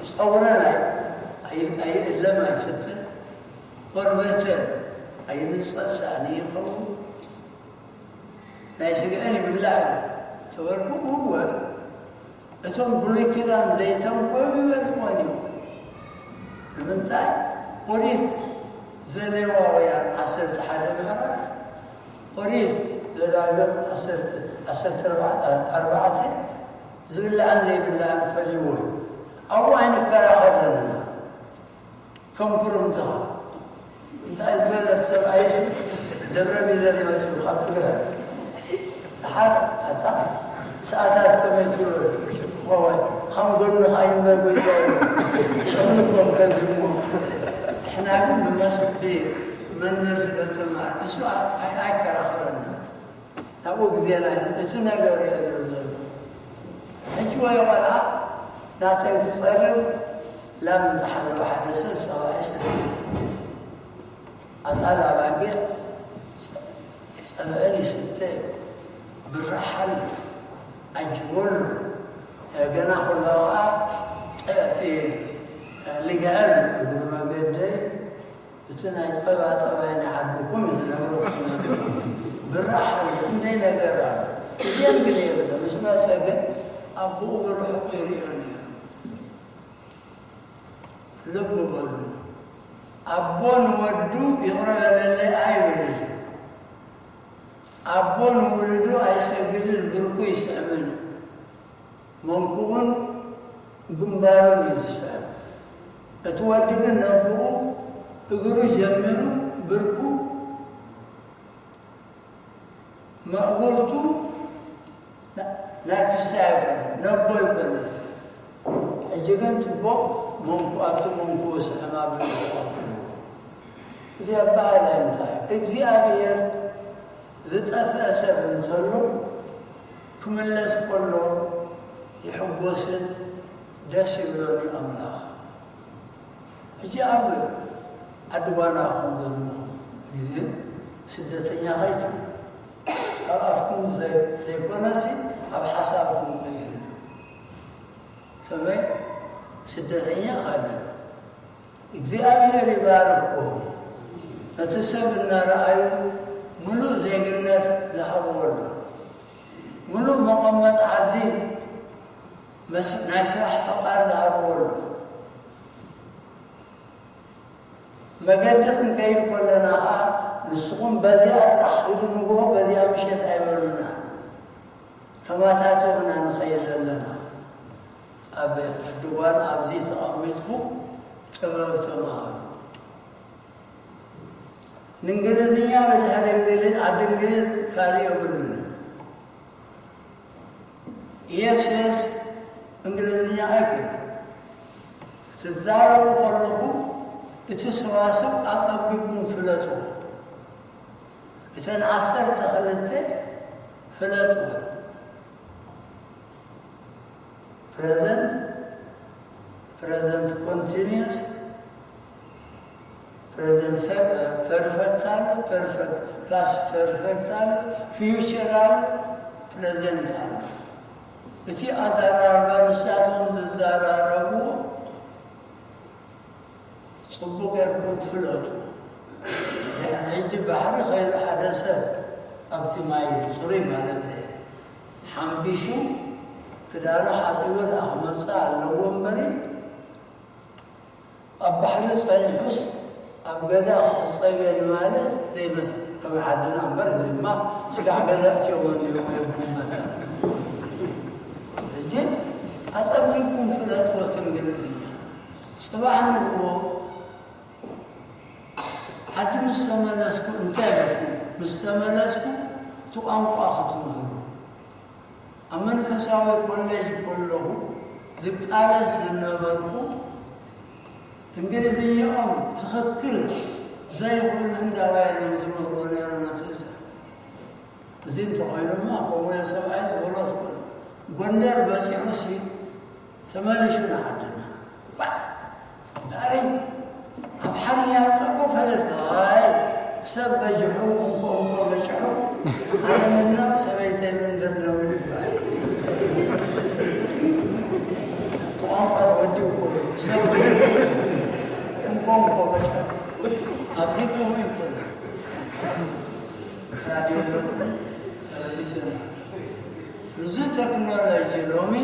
ፀጉረን ኣይእለም ኣይፍትን ቆርበተን ኣይንፀፍ ሳእኒ ይኸውን ናይ ስግአን ይብላዕ እዩ ተበልኩ እወ እቶም ብሉይ ኪዳን ዘይተንኮዩ ይበልዕወን እዮም። ንምንታይ? ኦሪት ዘሌዋውያን ዓሰርተ ሓደ ምዕራፍ፣ ኦሪት ዘዳግም ዓሰርተ ኣርባዕተ ዝብላዕን ዘይብላዕን ፈልይዎ እዩ። ኣብኡ ኣይንከራኸርን ኢና። ከም ኩርምትኻ እንታይ ዝበለት ሰብኣይስ ደብረ ሚዘን ይመፅኡ ካብ ትግራይ። ደሓር ኣታ ሰዓታት ከመይ ትብሎ? ወወ ከም ጎንኻ ይንበር ጎይታ። ከም ልቦም ከዚሞ። ንሕና ግን ብመስልቲ መንበር ስለ ተማር እሱ ኣይ- ኣይከራኸረና። ናብኡ ግዜና ኢና። እቲ ነገር እየ ዝብል ዘሎ። ሕጂ ወይ ቆልዓ ናተን ክፀርብ ላም እንተሓለወ ሓደ ሰብ ፀባ ይሰቲ። ኣጣል ኣባጊዕ ጸ- ጸብአን ይስተ እዩ። ብራሓሉ፣ ኣጅበሉ፣ ገና ኩሎ ኸዓ ጠ- እቲ ልግዐሉ እግሪ መገደይ እቲ ናይ ጸባ ጠባይ ናይ ዓድኹም እዩ ዝነግረኩም ዘሎ። ብራሓሉ፣ ክንደይ ነገር ኣሎ። እዚአን ግን የብለ። ምስ መጸ ግን ኣቦኡ ብርሑቕ ይርእዮ ነይሩ። ልብ በሉ፣ ኣቦ ንወዱ ይቕረ በለለይ ኣይበልን እዩ። ኣቦ ንውሉዱ ኣይሰግድን፣ ብርኩ ይስዕምን እዩ። መንኩኡን ግንባሩን እዩ ዝስዕም። እቲ ወዲ ግን ነብኡ እግሩ ጀሚሩ ብርኩ መእጉርቱ ናይ ክስታይ ኣይኮነ፣ ነቦ ኣይኮነ። ሕጂ ግን ጽቡቕ መንኩ ኣብቲ መንኩ ስዕማ ብልኩ ኣብልዎ። እዚ ኣበሃላይ እንታይ? እግዚኣብሔር ዝጠፍአ ሰብ እንተሎ ክምለስ ከሎ ይሕጎስን ደስ ይብሎን እዩ ኣምላኽ። ሕጂ ኣብ ዓዲ ጓና ኹም ዘለኹም ግዜ ስደተኛ ኸይትብሉ ኣብ ኣፍኩም ዘይ- ዘይኮነሲ ኣብ ሓሳብኩም ከይህሉ። ከመይ ስደተኛ ካለ እግዚኣብሔር ይባርኮ። ነቲ ሰብ እናረኣዩ ምሉእ ዜግነት ዝሃብዎ ኣሎ። ምሉእ መቐመጥ ዓዲ መስ- ናይ ስራሕ ፈቃድ ዝሃብዎ ኣሎ። መገዲ ክንከይድ ከለና ኸዓ ንስኹም በዚኣ ጥራሕ ኺዱ ንግሆ በዚኣ ምሸት ኣይበሉና። ከማታቶም ኢና ንኸይድ ዘለና። ኣብ ዕድጓን ኣብዚ ተቐሚጥኩም ጥበብ ተማሃሩ። ንእንግሊዝኛ ብድሕሪ እንግሊዝ ዓዲ እንግሊዝ ካልእ የብሉን። የስ የስ እንግሊዝኛ ኣይኮነን። ክትዛረቡ ከለኹም እቲ ሰዋስው ኣጸቢቕኩም ፍለጥዎ። እተን ዓሰርተ ክልተ ፍለጥዎ። ፕረዘንት፣ ፕረዘንት ኮንቲኒየስ፣ ፕረዘንት ፐርፈክት ኣሎ፣ ፐርፈክት ፓስት ፐርፈክት ኣሎ፣ ፊውቸር ኣሎ፣ ፕረዘንት ኣሎ። እቲ ኣዘራርባ ንሳቶም ዝዘራረብዎ ጽቡቕ ጌርኩም ፍለጡ። ድሕሪ ሕጂ ባሕሪ ከይዱ ሓደ ሰብ ኣብቲ ማይ ጽሩይ ማለት እየ ሓምቢሹ ክዳኑ ሓጺቡ ደኣ ክመጽእ ኣለዎ እምበሪ ኣብ ባሕሪ ጸኒሑስ ኣብ ገዛ ክሕጸብ እየ ንማለት ዘይመስ ከም ዓድና እምበር እዚ ድማ ስጋዕ ገዛ እትዮም ኣለዎ የብመታ። ሕጂ ኣጸቢቕኩም ፍለጥዎ እቲ እንግሊዝኛ። ጽባሕ ንግሆ ዓዲ ምስ ተመለስኩ እንታይ ኢለኩም? ምስ ተመለስኩ እቲ ቋንቋ ክትምህሩ። ኣብ መንፈሳዊ ኮሌጅ ከለኹ ዝቃለስ ዝነበርኩ እንግሊዝኛኦም ትኽክል ዘይኽእሉ ህንዳውያን እዮም ዝምህርዎ ነይሮም ነቲ ህዝቢ። እዚ እንተኾይኑማ ከምኡ ሰብኣይ ዝበሎ ትኾኑ። ጎንደር በፂሑሲ ተመሊሹ ንዓድና። ባዕ! ዛሬ ኣብ ሓርያ እኮ ፈለጥካ። ኣይ፣ ሰብ በጅሑ፣ እንኮ እንኮ በጅሑ፣ ኣነ ምነው ሰበይተይ ምንድር ነው ይባል። ቋንቋ ተወዲኡ እኮ እዩ። ሰብ በጅሑ፣ እንኮ እንኮ በጅሑ። ኣብዚ ከምኡ ይኮነ። ራድዮ ኣለኩም፣ ቴሌቪዥን ኣሎ። እዚ ቴክኖሎጂ ሎሚ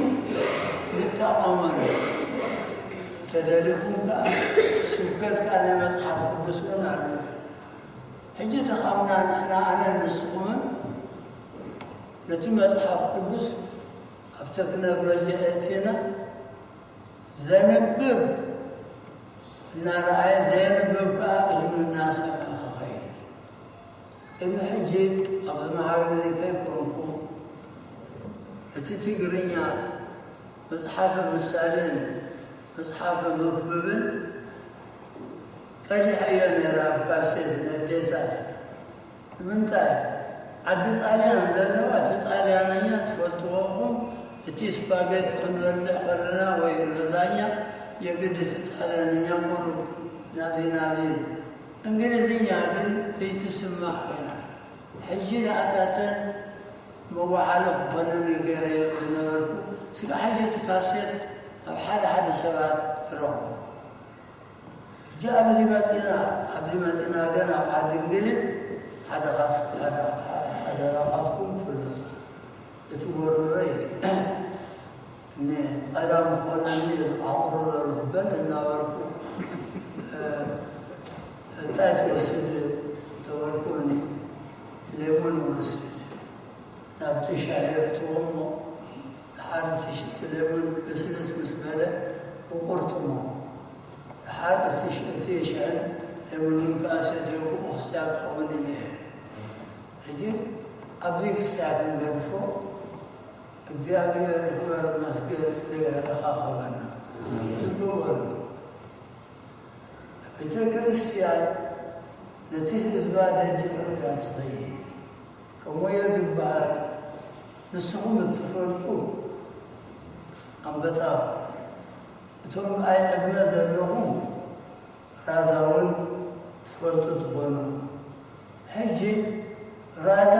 ንጠቐመሉ። ተደሊኹም ከኣ ስብከት ከኣ ናይ መጽሓፍ ቅዱስ እውን ኣሎ። ሕጂ ድኻምና ንሕና ኣነን ንስኹምን ነቲ መጽሓፍ ቅዱስ ኣብ ቴክኖሎጂ ኣእቲና ዘንብብ እናረኣየ ዘየንብብ ከዓ እዝኑ እናሰምዐ ክኸይድ። ቅድሚ ሕጂ ኣብዚ መዓርግ እዚ ከይኮንኩ እቲ ትግርኛ መፅሓፈ ምሳሌን መፅሓፈ መክብብን ቀዲሐዮ ነይረ ኣብ ካሴት ነዴታት። ንምንታይ? ዓዲ ጣልያን ዘለዋ እቲ ጣልያንኛ ትፈልጥዎ ኢኹም። እቲ ስፓጌቲ ክንበልዕ ከለና ወይ ለዛኛ የግድ እቲ ጣልያንኛ ቁሩብ ናብዚ ናብዚ። እንግሊዝኛ ግን ዘይትስማዕ ኮይና። ሕጂ ንኣታተን መዋዓሊ ክኾነኒ ገይረዮ ዝነበርኩ ስጋዕ ሕጂ እቲ ካሴት ኣብ ሓደ ሓደ ሰባት እረኽቦ። ሕጂ ኣብዚ መፂና ኣብዚ መፂና ግን ኣብ ዓዲ እንግሊዝ ሓደኻትኩም ፍለጡ። እቲ ጎረረይ ንቐዳም ክኾነኒ ኣቑሮ ዘሎ በል እናበልኩ እንታይ ትወስድ ተበልኩኒ። ሌሞን እወስድ። ናብቲ ሻሂ የእትዎ እሞ ድሓር እቲ ሽንቲ ሌሞን ልስልስ ምስ በለ ብቁርት እሞ ድሓር እቲ ሽንቲ ሽሕን ሌሞንን ከዓ ሰትዮ ብኡ ክስታይ ክኸውን ኢለ እየ። ሕጂ ኣብዚ ክስታይ ክንገድፎ እግዚኣብሔር ይኽበር ይመስገን ዘየረኻኸበና። ልቢ በሉ። ቤተ ክርስቲያን ነቲ ህዝባ ደድሕሩ እያ ትኸይድ። ከምኡ እየ ዝበሃል። ንስኹም እትፈልጡ ኣንበጣ እቶም ኣይ ዕድመ ዘለኹም ራዛ እውን ትፈልጡ ትኾኑ። ሕጂ ራዛ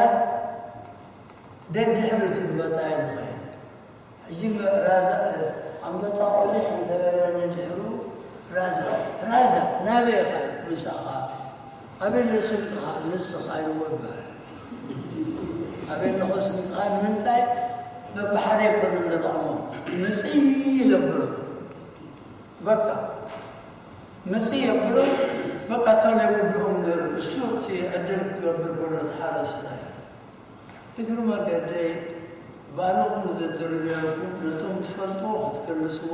ደድሕሪ ትበጣ እዩ ዝኸይድ። ሕጂ ራዛ ኣንበጣ ቆሊሕ እንተበለ ንድሕሩ ራዛ ራዛ ናበይ ኢኻ ምሳኻ ኣበሎ ስንቅኻ ንስኻ ይወበል ኣበሎ ስንቅኻ ንምንታይ በብሓደ ይኮነ ዘጠቕሞ ምፅይ ዘብሎ በቃ ምፅእ የብሎ በቃ ቶሎ ይውድኦም ነይሩ። እሱ እቲ ዕድል ክገብር ከሎ ተሓረስታይ እግሪ መገደይ ባዕልኹም ዘድርብየልኩም ነቶም ትፈልጥዎ ክትክልስዎ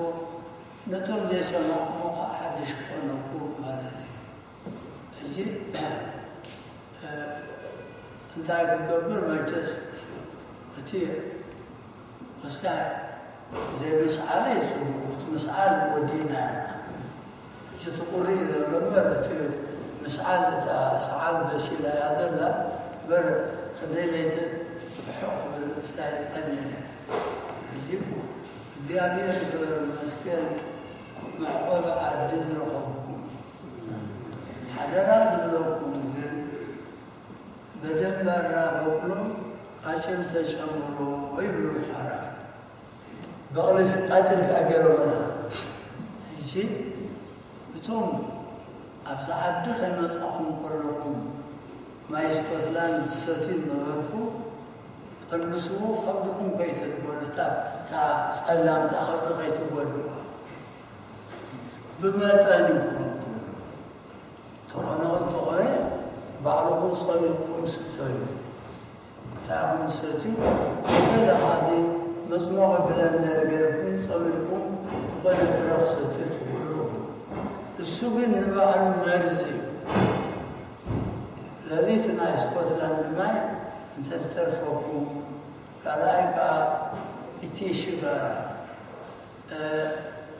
ነቶም ዘይሰማዕኩሞ ከዓ ሓድሽ ክኾነኩም ማለት እዩ። ሕጂ እንታይ ክገብር መቸስ እቲ ክሳይ ዘይምስዓለይ ፅቡቕ እቲ ምስዓል ወዲእና ኢና ሕጂ እቲ ቁሪ ዘሎ እምበር እቲ ምስዓል እታ ሰዓል በሲላ እያ ዘላ እምበር ክንደይ ለይቲ ርሑቕ ክብል ክሳይ ቀኒለ ሕጂ እግዚኣብሔር ይኽበር ይመስገን መዕቆቢ ዓዲ ዝረኸብኩም ሓደራ ዝብለኩም ግን በደንባራ በቅሎ ቃጭል ተጨምሮ ይብሉ ሓራ በቕሊ ስቃጭል ከኣ ገይሮምና። ሕጂ እቶም ኣብዚ ዓዲ ከይመጻኹም ከለኹም ማይ ስኮትላንድ ትሰትዩ ነበርኩ ቀንስዎ ከብድኹም ከይትጎዱ እታ ጸላምታ ከብዲ ከይትጎድዋ ብመጠን ይኹን ኩሉ ተኾነ እንተኾነ ባዕልኹም ጸሚቕኩም ስተዩ። እንታይ ኢኹም ትሰትዩ? ገለ ኸዓ እዚ መጽሞቒ ብለንደር ጌርኩም ጸሚቕኩም ዝኾነ ፍረ ክሰትዩ ትኽእሉ ኢኹም። እሱ ግን ንባዕሉ መርዚ እዩ። ስለዚ እቲ ናይ ስኮትላንድ ማይ እንተዝተርፈኩም፣ ካልኣይ ከኣ እቲ ሽጋራ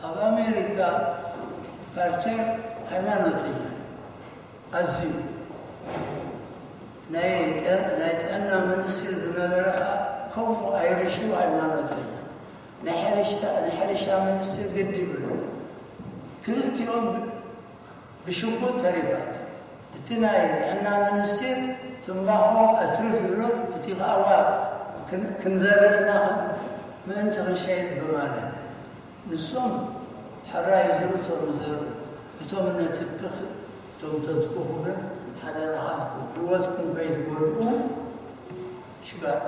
ኣብ ኣሜሪካ ካርተር ሃይማኖተኛ ኣዝዩ ናይ ጥዕና ሚኒስትር ዝነበረ ከዓ ከምኡ ኣይርሽ ሃይማኖተኛ ናይ ሕርሻ ሚኒስትር ግዲ ይብሉ ክልቲኦም ብሽጉጥ ተሪፋቶ እቲ ናይ ጥዕና ሚኒስቴር ትንባኾ ኣትርፍ ይብሎ እቲ ከኣዋ ክንዘርእ ኢና ምእንቲ ክንሸይጥ ብማለት ንሶም ሕራይ ዝሩ እቶም ዘርኡ እቶም ነትክኽ እቶም ተትክኹ ግን ሓደራኻትኩም ህይወትኩም ከይትጎድኡ ሽጋር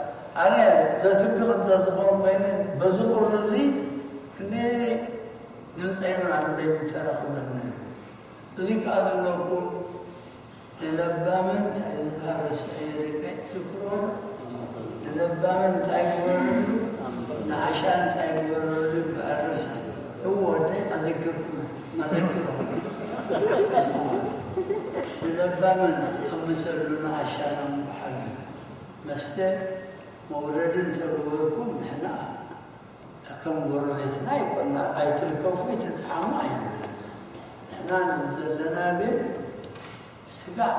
ኣነ ዘትክኽ እንተዝኾን ኮይነ በዚ ቁሪ እዚ ክንደይ ድምፀ ይብራን ዘይምተረኽበኒ እዩ እዚ ከዓ ዘለኩም ንለባምን እንታይ ዝበሃል ረስዐ የሪቀ ትዝክሮ ንለባምን እንታይ ግበረሉ ንዓሻ እንታይ ግበረሉ ይበሃል ረሳ። እዎ፣ ወደይ ኣዘኪርኩም፣ ኣዘኪርኩም። ንለባምን ኣምፀሉ ንዓሻ ነንጉሓሉ። መስተ መውረዲ እንተገበርኩም ንሕና ከም ጎረቤትና ይኮና፣ ኣይትልከፉ፣ ኣይትጥዓሙ ኣይንብል። ንሕና ንብል ዘለና ግን ስጋዕ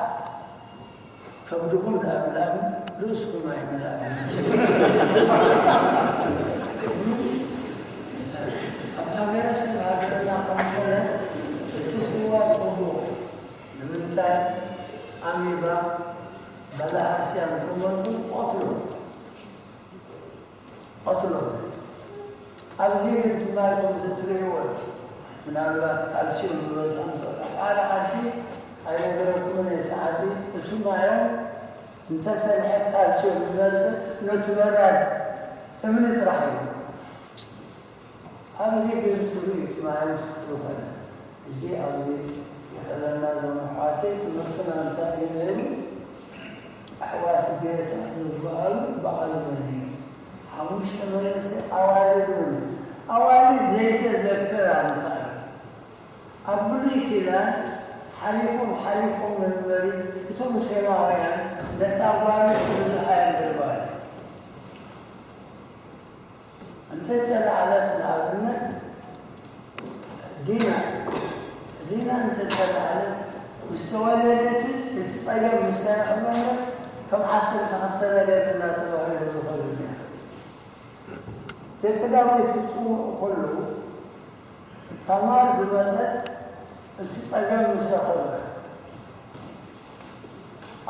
ከብድኹም ደኣ ብላዕሊ ርእስኹም ኣይብላዕሊ። ኣብ ሃገረሰብ ሃገርና ከም ኮነ እቲ ስዋ ጽቡቕ። ንምንታይ? ኣሚባ በላዕቲ እያ እንተመልኩም ቆትሎ። ቀትሎ። ኣብዚ ግን ትማሊ ከምዚ ትርእይዎ፣ ምናልባት ካልሲዮም ዝበዝሖ እንተሎ ሓደ ዓዲ ኣይነገረኩምን፣ እቲ ዓዲ እቲ ማዮም እንተፈልሐ ካልሲዮም ዝመጽእ ነቲ በራድ እምኒ ጥራሕ እዩ። ኣብዚ ግን ጽሩይ እዩ፣ ትማሊ ዝኾነ እዚ ኣብዚ ይኽእለና እዞም ኣሕዋተይ ትምህርትና እንታይ እዩ ነይሩ? ኣሕዋት ጌታ ዝበሃሉ በዓል መን እዩ? ሓሙሽተ መንእሰይ ኣዋልድ እውን፣ ኣዋልድ ዘይተዘክር ኣምሳል ኣብ ብሉይ ኪዳን ሓሊፎም ሓሊፎም መንበሪ እቶም ሴማውያን ነታ ጓል ኣንስተይቲ ብዙሕ ኣየንብርባን። እንተተላዕለት ንኣብነት ዲና፣ ዲና እንተተላዕለት ምስ ተወለደት እቲ ጸገም ምስ ተረኽበ እምበር ከም ዓሰርተ ክልተ ነገር እናተባህለ ዝኸዱ ነይሩ። ደቂ ዳዊት ክጽውዑ ከለዉ ታማር ዝመጸት እቲ ጸገም ምስ ረኸበ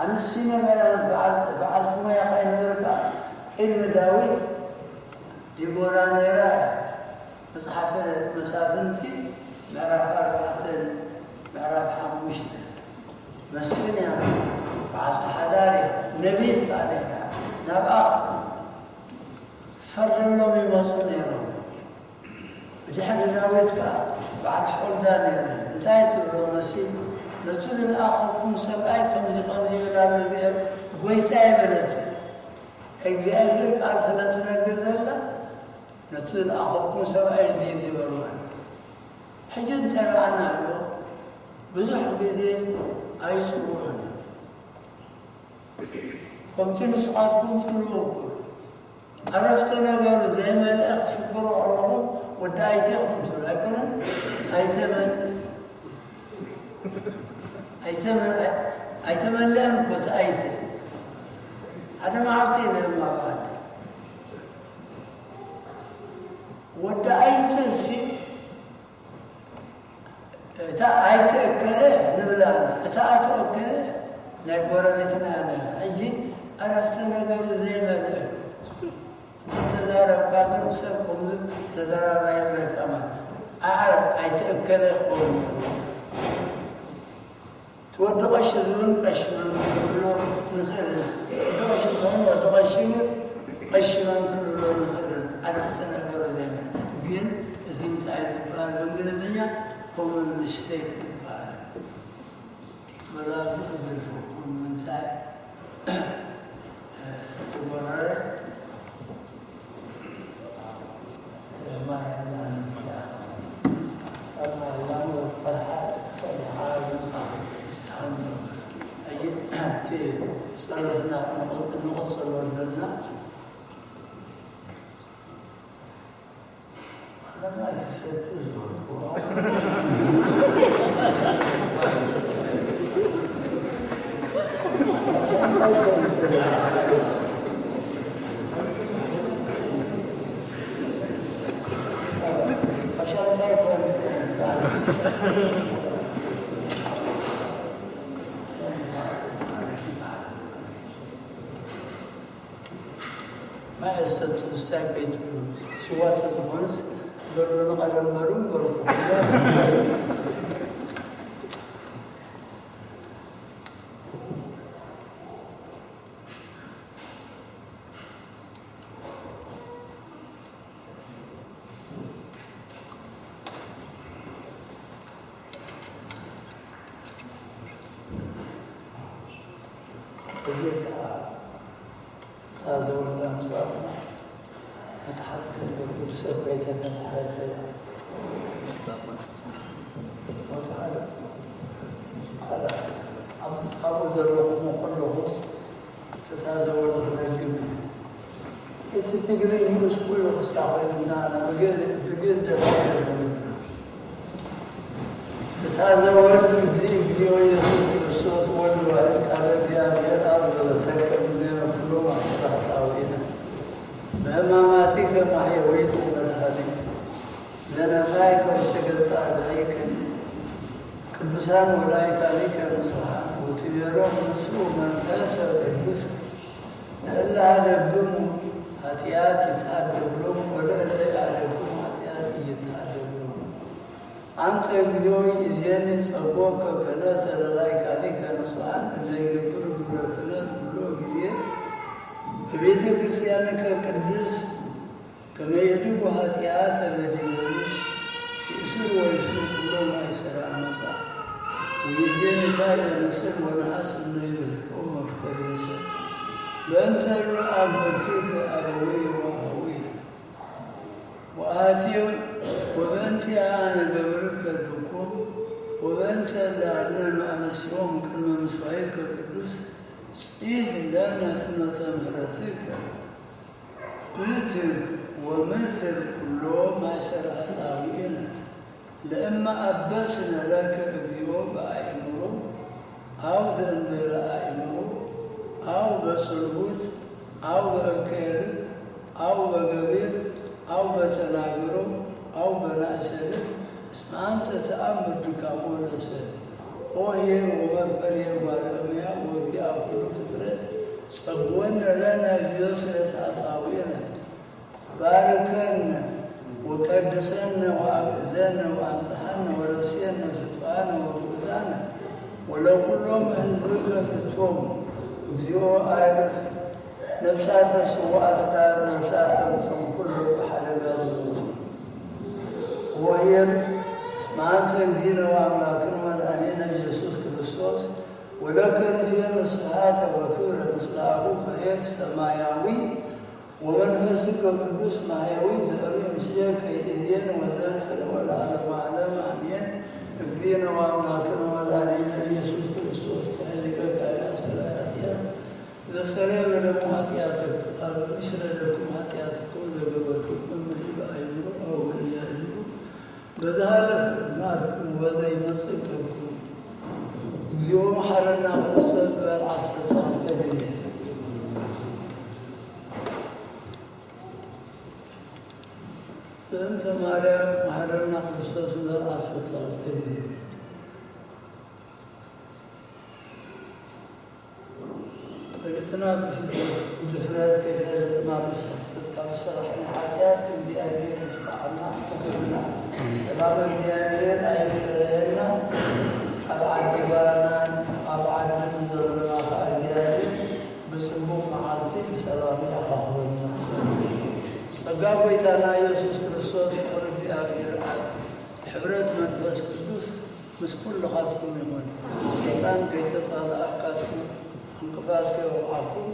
ኣንስቲ ነበራ፣ በዓል-፣ በዓልቲ ሞያ ከይነበረ ከኣ ቅድሚ ዳዊት ዲቦራ ነይራ እያ። መጽሓፈ መሳፍንቲ ምዕራፍ ኣርባዕተን ምዕራፍ ሓሙሽተን መስፍን እያ፣ በዓልቲ ሓዳር እያ፣ ነቢት ከኣ ነይራ። ናብኣ ዝፈርደሎም ይመጹ ነይሮም። ብድሕሪ ዳዊት ከኣ በዓል ሖልዳ ነይረ። እንታይ ትብሎ መሲ? ነቱ ዝለኣኸኩም ሰብኣይ ከምዚ ከምዚ ይብል ኣሎ እግዚኣብሔር፣ ጐይታየ በለት። እግዚኣብሔር ቃል ስለ ትነግር ዘላ፣ ነቱ ዝለኣኸኩም ሰብኣይ እዚ እዩ ዝበልዋ። ሕጂ እንተ ረኣናዮ፣ ብዙሕ ግዜ ኣይጽውዑን እዮም። ከምቲ ንስኻትኩም ትብልዎ እኮ፣ ዓረፍተ ነገሩ ዘይመልአ ክትፍክሩ ከለኹም ወዲ ኣይተ ኢኹም ትብሉ ኣይኮነን? ኣይተ መን? ኣይተ መን? ኣይ-፣ ኣይተመልአን እኮ እቲ ኣይተ። ሓደ መዓልቲ ነይሮም ኣብ ዓዲ። ወዲ ኣይተ ሲ እታ ኣይተ እከለ ንብላ ኣላ። እታ ኣቶ እከለ ናይ ጎረቤትና እያ ነይራ። ሕጂ ዓረፍተ ነገሩ ዘይመልአ እዩ። እንተተዛረብካ ግን ሰብ ከምዚ ተዘራርባ ይብለካ ማለት። ኣዕረ ኣይተ እከለ ክኸውን ነይሩ። እቲ ወዲ ቀሺ ዝብል ቀሺ መምህር ክንብሎ ንኽእል ኢና። ወዲ ቀሺ እንተኾነ ወዲ ቀሺ ግን ቀሺ መምህር ክንብሎ ንኽእል ኢና። ዓረፍተ ነገሩ ዘይመልአ። ግን እዚ እንታይ ዝበሃል ብእንግሊዝኛ? ኮመን ሚስቴክ ዝበሃል። በሉ ኣብዚ ክገድፈኩም። እንታይ? እቲ ጎረረ ጸሎትና ንቕጽሎ ኣለና። ማይ ኣሰቱ፣ እስታይ ከይትብሉ። ስዋ ተዝኾንስ በሉ፣ ንቐደም በሉ እምበርኩ። እታ ዘወልዳ ምጻእና መትሓት ክንገብር ሰብ ከይተፈትሐ ይኸይድ። ወተዓላ፣ ኣላ፣ ኣብዚ፣ ኣብኡ ዘለኹም ኩለኹም፣ እታ ዘወርድ ክደግም እዩ። እቲ ትግርኝ ንኡስ ኩሉ ክስታ ኮይኑ፣ ንዓና ብግእዝ፣ ብግእዝ ደፊእና ዘንብብ። እታ ዘወርድ እግዚእ፣ እግዚኦ ኢየሱስ ክርስቶስ ወልድ ዋሕድ ቃለ እግዚኣብሔር ኣብ ዘበተከ እምኔነ ኩሎም ኣስራሕታዊነ። ብሕማማቲከ ማሕየዊት ወመድኃኒት፣ ዘነፋይ ከርሰ ገጸ አርዳኢከ፣ ቅዱሳን ወላዲተ አሊከ ንጹሐን፣ ወትቤሎም ንሱ መንፈሰ ቅዱስ፣ ለእለ ሀደግሙ ኃጢአት ይትሐደግ ሎሙ፣ ወለእለ ኢሀደግሙ ኃጢአት ኢይትሐደግ ሎሙ። አንተ እግዚኦ ይእዜኒ ጸግወከ ክህነተ ለላይካኒከ ንጹሐን እለ ይገብሩ ግብረ ክህነት ኩሎ ጊዜ በቤተ ክርስቲያንከ ቅድስት ከመ የድጉ ኃጢአተ ለዲበኒ ይእስር ወይፍስር ኩሎ ማእሰረ አመፃ። ወይዜኒ ካይለ ንስር ወነሐስ እለ ይብህትዎ መፍቀሪ ንስር። በእንተ እሉ አግብርቲከ አበዊየ ወአሃዊየ። ወአትዮ ወበእንቲአ አነ ገብርከ ድኩም ወበእንተ እለ አድነኑ አነሲኦም ቅድመ ምስዋይከ ቅዱስ ጺሕ ለነ ፍኖተ ምሕረትከ። ብትክ ወምትር ኩሎ ማእሰረ ኃጣውኢነ። ለእመ አበስነ ለከ እግዚኦ በአእምሮ አው ዘእንበለ አእምሮ አው በጽልሁት አው በእከየ ልብ አው በገቢር አው በተናግሮ አው በናእሰ ልብ እስመ አንተ ተአምር ድካሞ ለሰብ። ኦ ኄር ወመፍቀሬ እጓለ እመሕያው ወእግዚአ ኩሉ ፍጥረት ጸግወነ ለነ እግዚኦ ስእለተ ኃጣውኢነ። ባርከነ ወቀድሰነ ወአግእዘነ ወአንጽሐነ ወረስየነ ፍቱዋነ ወግኡዛነ ወለኩሎም ህዝብከ ፍትዎም። እግዚኦ አይርፍ ነፍሳተ ስውኣት ዳር ነፍሳተ ምስቶም ኩሎም ብሓደጋ ዝሞቱ። ወኄር እስመ አንተ እግዚእነ ወአምላክነ ወመድኃኒነ ኢየሱስ ክርስቶስ ወለከ ንፌኑ ስብሐተ ወክብረ ምስለ አቡከ ኄር ሰማያዊ ወመንፈስከ ቅዱስ ማሕየዊ ዘእሪ ምስሌከ ይእዜን ወዘልፈለወ ለዓለመ ዓለም አሜን። እግዚእነ ወአምላክነ ወመድኃኒነ ኢየሱስ ክርስቶስ ትሕሊቀ ካይላ ስለ ኃጢአት ዘሰረየ በደሙ ኃጢአትኩም አብ ምስለ ደኩም ኃጢአትኩም ዘገበርኩም እምሪ በአይምሮ አው በኢያእምሮ በዝሃለፈ ግማርኩም ወዘይመጽእ ገብኩም። እግዚኦ መሐረና ክርስቶስ በል ዓሰርተ ክልተ ግዜ። በእንተ ማርያም መሐረና ክርስቶስ በል ዓሰርተ ክልተ ግዜ። ፈሊጥና ብፍትወት ብድፍረት ከይፈለጥና ብስሕተት ካብ ዝሰራሕና ኃጢኣት እግዚኣብሔር ይፍትሓና። ክብርና ሰላም እግዚኣብሔር ኣይፈለየና። ኣብ ዓዲ ጓናን ኣብ ዓዲ ንዘሎና ኸዓ እግዚኣብሔር ብጽቡቕ መዓልቲ ብሰላም ይኣኻኽበና። ጸጋ ጐይታና ኢየሱስ ክርስቶስ ፍቕሪ እግዚኣብሔር ኣብ ሕብረት መንፈስ ቅዱስ ምስ ኩልኻትኩም ይኹን። ሰይጣን ከይተጻልኣካትኩም ዕንቅፋት ከይወቕዓኩም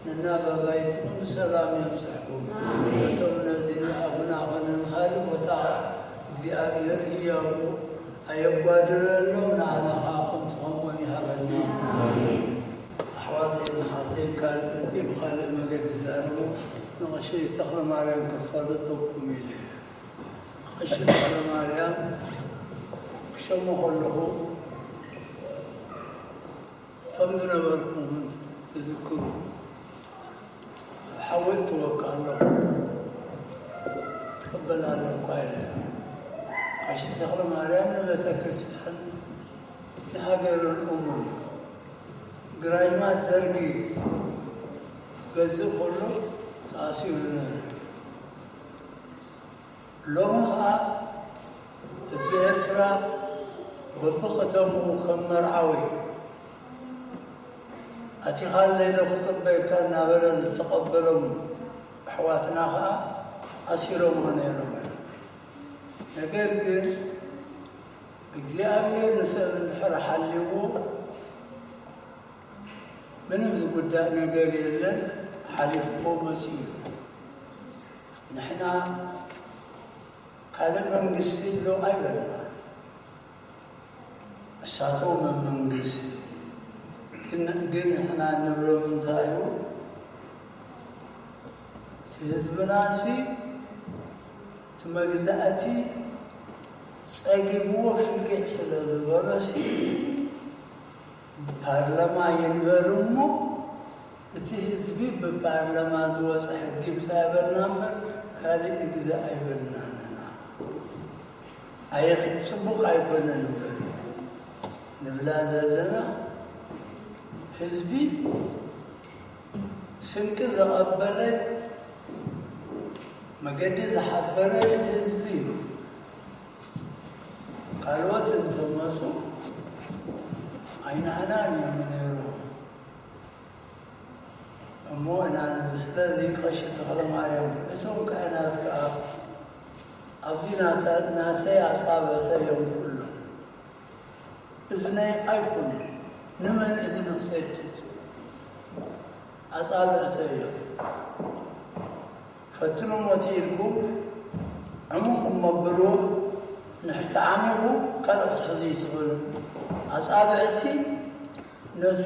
ነናብ ኣባይትኩም ብሰላም የብጽሕኩም። ነቶም ነዚ ዝሃቡና ኾነ ንኻልእ ቦታ እግዚኣብሔር ህያቡ ኣየጓድለሎም፣ ንዓና ኸዓ ከምቲ ኸምኦም ይሃበና። ኣሜን። ኣሕዋተይን ኣሓተይን ካልእ እዚ ብኻልእ መገዲ ዝዛረቡ ንቐሺ ተኽለ ማርያም ከፋልጠኩም ኢለ እየ። ቀሺ ተኽለ ማርያም ክሸሞ ከለኹ፣ እቶም ዝነበርኩም እውን ትዝክሩ፣ ኣብ ሓዊ እትወካ ኣለኹ፣ ትቅበል ኣለኳ ኢለ። ቀሺ ተኽለ ማርያም ንቤተ ክርስቲያን ንሃገርን እሙን እዩ። ግራይማት ደርጊ ክገዝእ ከሎ ተኣሲሩ ነይሩ እዩ። ሎሚ ኸዓ ህዝቢ ኤርትራ በብኸተምኡ ከም መርዓዊ ኣቲኻለይ ዶ ክጽበየካ እናበለ ዝተቐበሎም ኣሕዋትና ኸዓ ኣሲሮምዎ ነይሮም እዮም። ነገር ግን እግዚኣብሔር ንሰብ እንድሕር ሓልይዎ ምንም ዝጉዳእ ነገር የለን፣ ሓሊፍዎ መጺኡ እዩ። ንሕና ካልእ መንግስቲ ኣሎ ኣይበልና። እሳቶም መንግስቲ ግን፣ ግን ንሕና እንብሎም እንታይ እዩ? እቲ ህዝብና ሲ እቲ መግዛእቲ ጸጊብዎ ፍግዕ ስለ ዝበሎ ሲ ብፓርላማ ይንበር እሞ እቲ ህዝቢ ብፓርላማ ዝወፀ ሕጊ ምሳይ በልና እምበር ካልእ ግዛእ ኣይበልናን ኢና። ኣየኽ-፣ ፅቡቕ ኣይኮነን እምበር ንብላ ዘለና ህዝቢ ስንቂ ዘቐበለ መገዲ ዝሓበረ ህዝቢ እዩ። ካልኦት እንተመፁ ኣይናህናን እዮም ነይሮም። እሞ ኢና ንብል። ስለዚ ቀሺ ተኽለ ማርያም እቶም ካህናት ከኣ ኣብዚ ናተ-፣ ናተይ ኣጻብዕቲ እዮም ኩሎም። እዝነይ ኣይኮኑን። ንመን እዝኒ ክሰድድ? ኣጻብዕቲ እዮም። ፈትኑ እሞ እቲ ኢድኩም ዕሙኹም መብልዎ፣ ንሕቲ ዓሚኹ ካልእ ክትሕዙ ይትኽእሉ። ኣጻብዕቲ ነቲ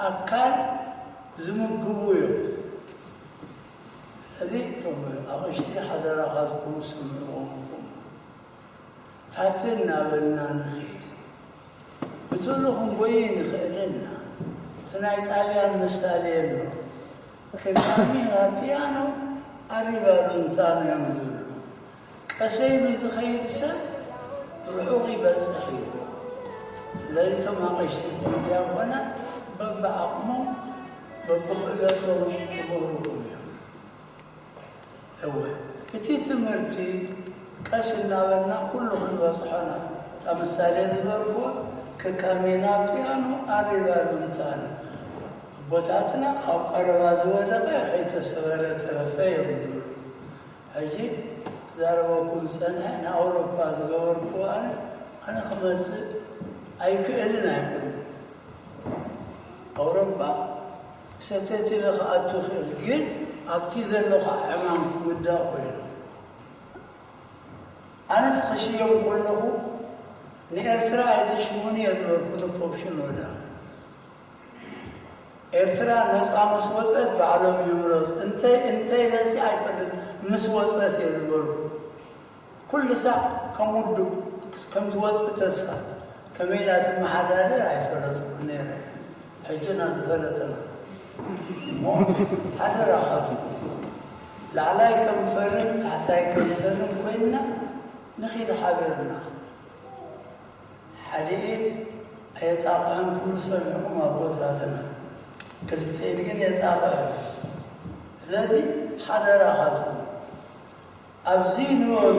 ኣካል ዝምግቡ እዮም። ስለዚ እቶም ኣቕሽቲ ሓደራኻትኩም ስምዕዎም ኢኹም። ታተ እናበልና ንኺድ። ብቶሎ ክንጎይ ንኽእል ኢና። እቲ ናይ ጣልያን ምሳሌ ኣሎ። ከካሚና ፒያኖ ኣሪባ ሉንታኖ እዮም ዝብሉ። ቀሰ ኢሉ ዝኸይድ ሰብ ርሑቕ ይበጽሕ እዩ። ስለዚ እቶም ኣቐሽቲ ዲያቆናት በብዓቕሞም በብኽእለቶም ክምህሩኹም እዮም። እወ፣ እቲ ትምህርቲ ቀስ እናበልና ኩሉ ክንበጽሖ ኢና። እታ ምሳሌ ዝበልኩ ከካሜና ፒያኖ ኣሪባ ሉንታኖ። ኣቦታትና ካብ ቀረባ ዝወደቐ ከይተሰበረ ተረፈ እዮም ዝብሉ። ሕጂ ክዛረበኩም ዝጸንሐ ንኣውሮፓ ዝገበርኩዎ ኣነ፣ ኣነ ክመጽእ ኣይክእልን ኣይኮንኩን። ኣውሮፓ ሰተት ኢለ ክኣቱ ክእል፣ ግን ኣብቲ ዘለኹ ዕማም ክውዳእ ኮይኑ። ኣነ እቲ ክሽየም ከለኹ ንኤርትራ ኣይትሽሙኒ እየ ዝበልኩ ንፖፕ ሽኖዳ። ኤርትራ ነጻ ምስ ወጸት ባዕሎም ይምረጹ። እንተ-፣ እንተይ መጺኣ ኣይፈልጥ፣ ምስ ወጸት እየ ዝበልኩ። ኩሉ ሳዕ ከም ውዱእ ከም ትወጽእ ተስፋ፣ ከመይ ኢላ ትመሓዳደር ኣይፈለጥኩን ነይረ። ሕጂ ኢና ዝፈለጥና። እሞ ሓደራኻትኩም፣ ላዕላይ ከም ፈርም ታሕታይ ከም ፈርም ኮይንና ንኺድ ሓቢርና። ሓደ ኢድ ኣየጣቕዐን ክብሉ ሰሚዕኹም ኣቦታትና። ክልተ ኢድ ግን የጣቕዕ እዩ። ስለዚ ሓደራኻትኩም ኣብዚ ንበሩ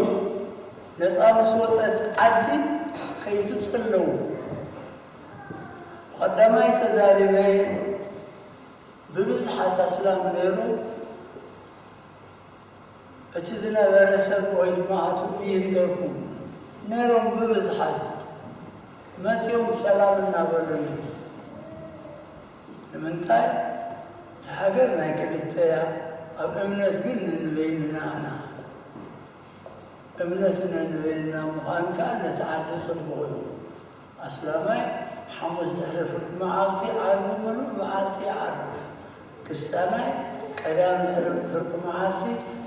ነፃ ምስ ወፀት ዓዲ ከይትፅለዉ። ብቐዳማይ ተዛሪበ ብብዝሓት ኣስላም ነይሩ። እቲ ዝነበረ ሰብ ወይ ድማ ኣትኡ ይንገርኩም ነይሮም ብብዝሓት መፂኦም ሰላም እናበሉኒ። ንምንታይ? እቲ ሃገር ናይ ክልተ እያ። ኣብ እምነት ግን ነንበይንና ኢና። እምነት ነንበይንና ምዃን ከዓ ነቲ ዓዲ ፅቡቕ እዩ። ኣስላማይ ሓሙስ ድሕሪ ፍርቂ መዓልቲ ዓርቢ ምሉእ መዓልቲ ይዓርፍ። ክስታናይ ቀዳም ድሕሪ ፍርቂ መዓልቲ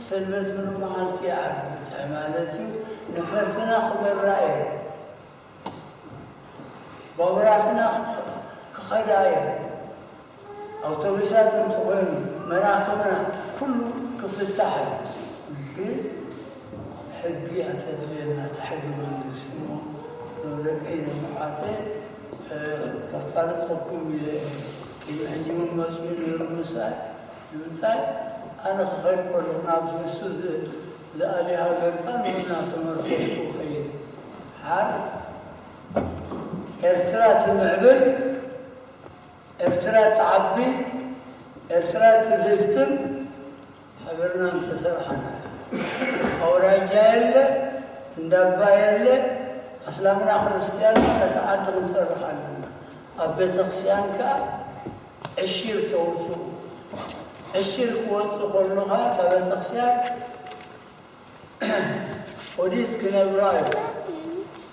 ሰንበት ምሉእ መዓልቲ ይዓርፍ። እንታይ ማለት እዩ? ነፈርትና ክበራ እየን። ባቡራትና ክኸዳ እየን። ኣውቶቡሳት እንተኾይኑ መራኽብና ኩሉ ክፍታሕ እዩ። ግን ሕጊ እያ ተድልየና፣ እታ ሕጊ መንግስቲ እሞ ንደቀይ ንብዓተይ ከፋልጠኩም ኢለ እየ። ቅድሚ ሕጂ እውን መፅኡ ነይሩ ምሳይ። ንምንታይ? ኣነ ክኸይድ ከለኹ ናብ እሱ ዝ-፣ ዝኣሊ ሃገርካ ንኡ እናተመርኮስኩ እኸይድ። ሓር ኤርትራ ትምዕብል፣ ኤርትራ ትዓቢ፣ ኤርትራ ትህብትም ሓቢርና እንተሰርሓና። ኣውራጃ የለ፣ እንዳባ የለ፣ ኣስላምና ክርስትያንና ነቲ ዓዲ ክንሰርሕ ኣለና። ኣብ ቤተክርስትያን ከኣ ዕሺር ተውፅኡ። ዕሺር ክወፅእ ከሎ ከኣ ካብ ቤተክርስትያን ኦዲት ክነብራ እዩ።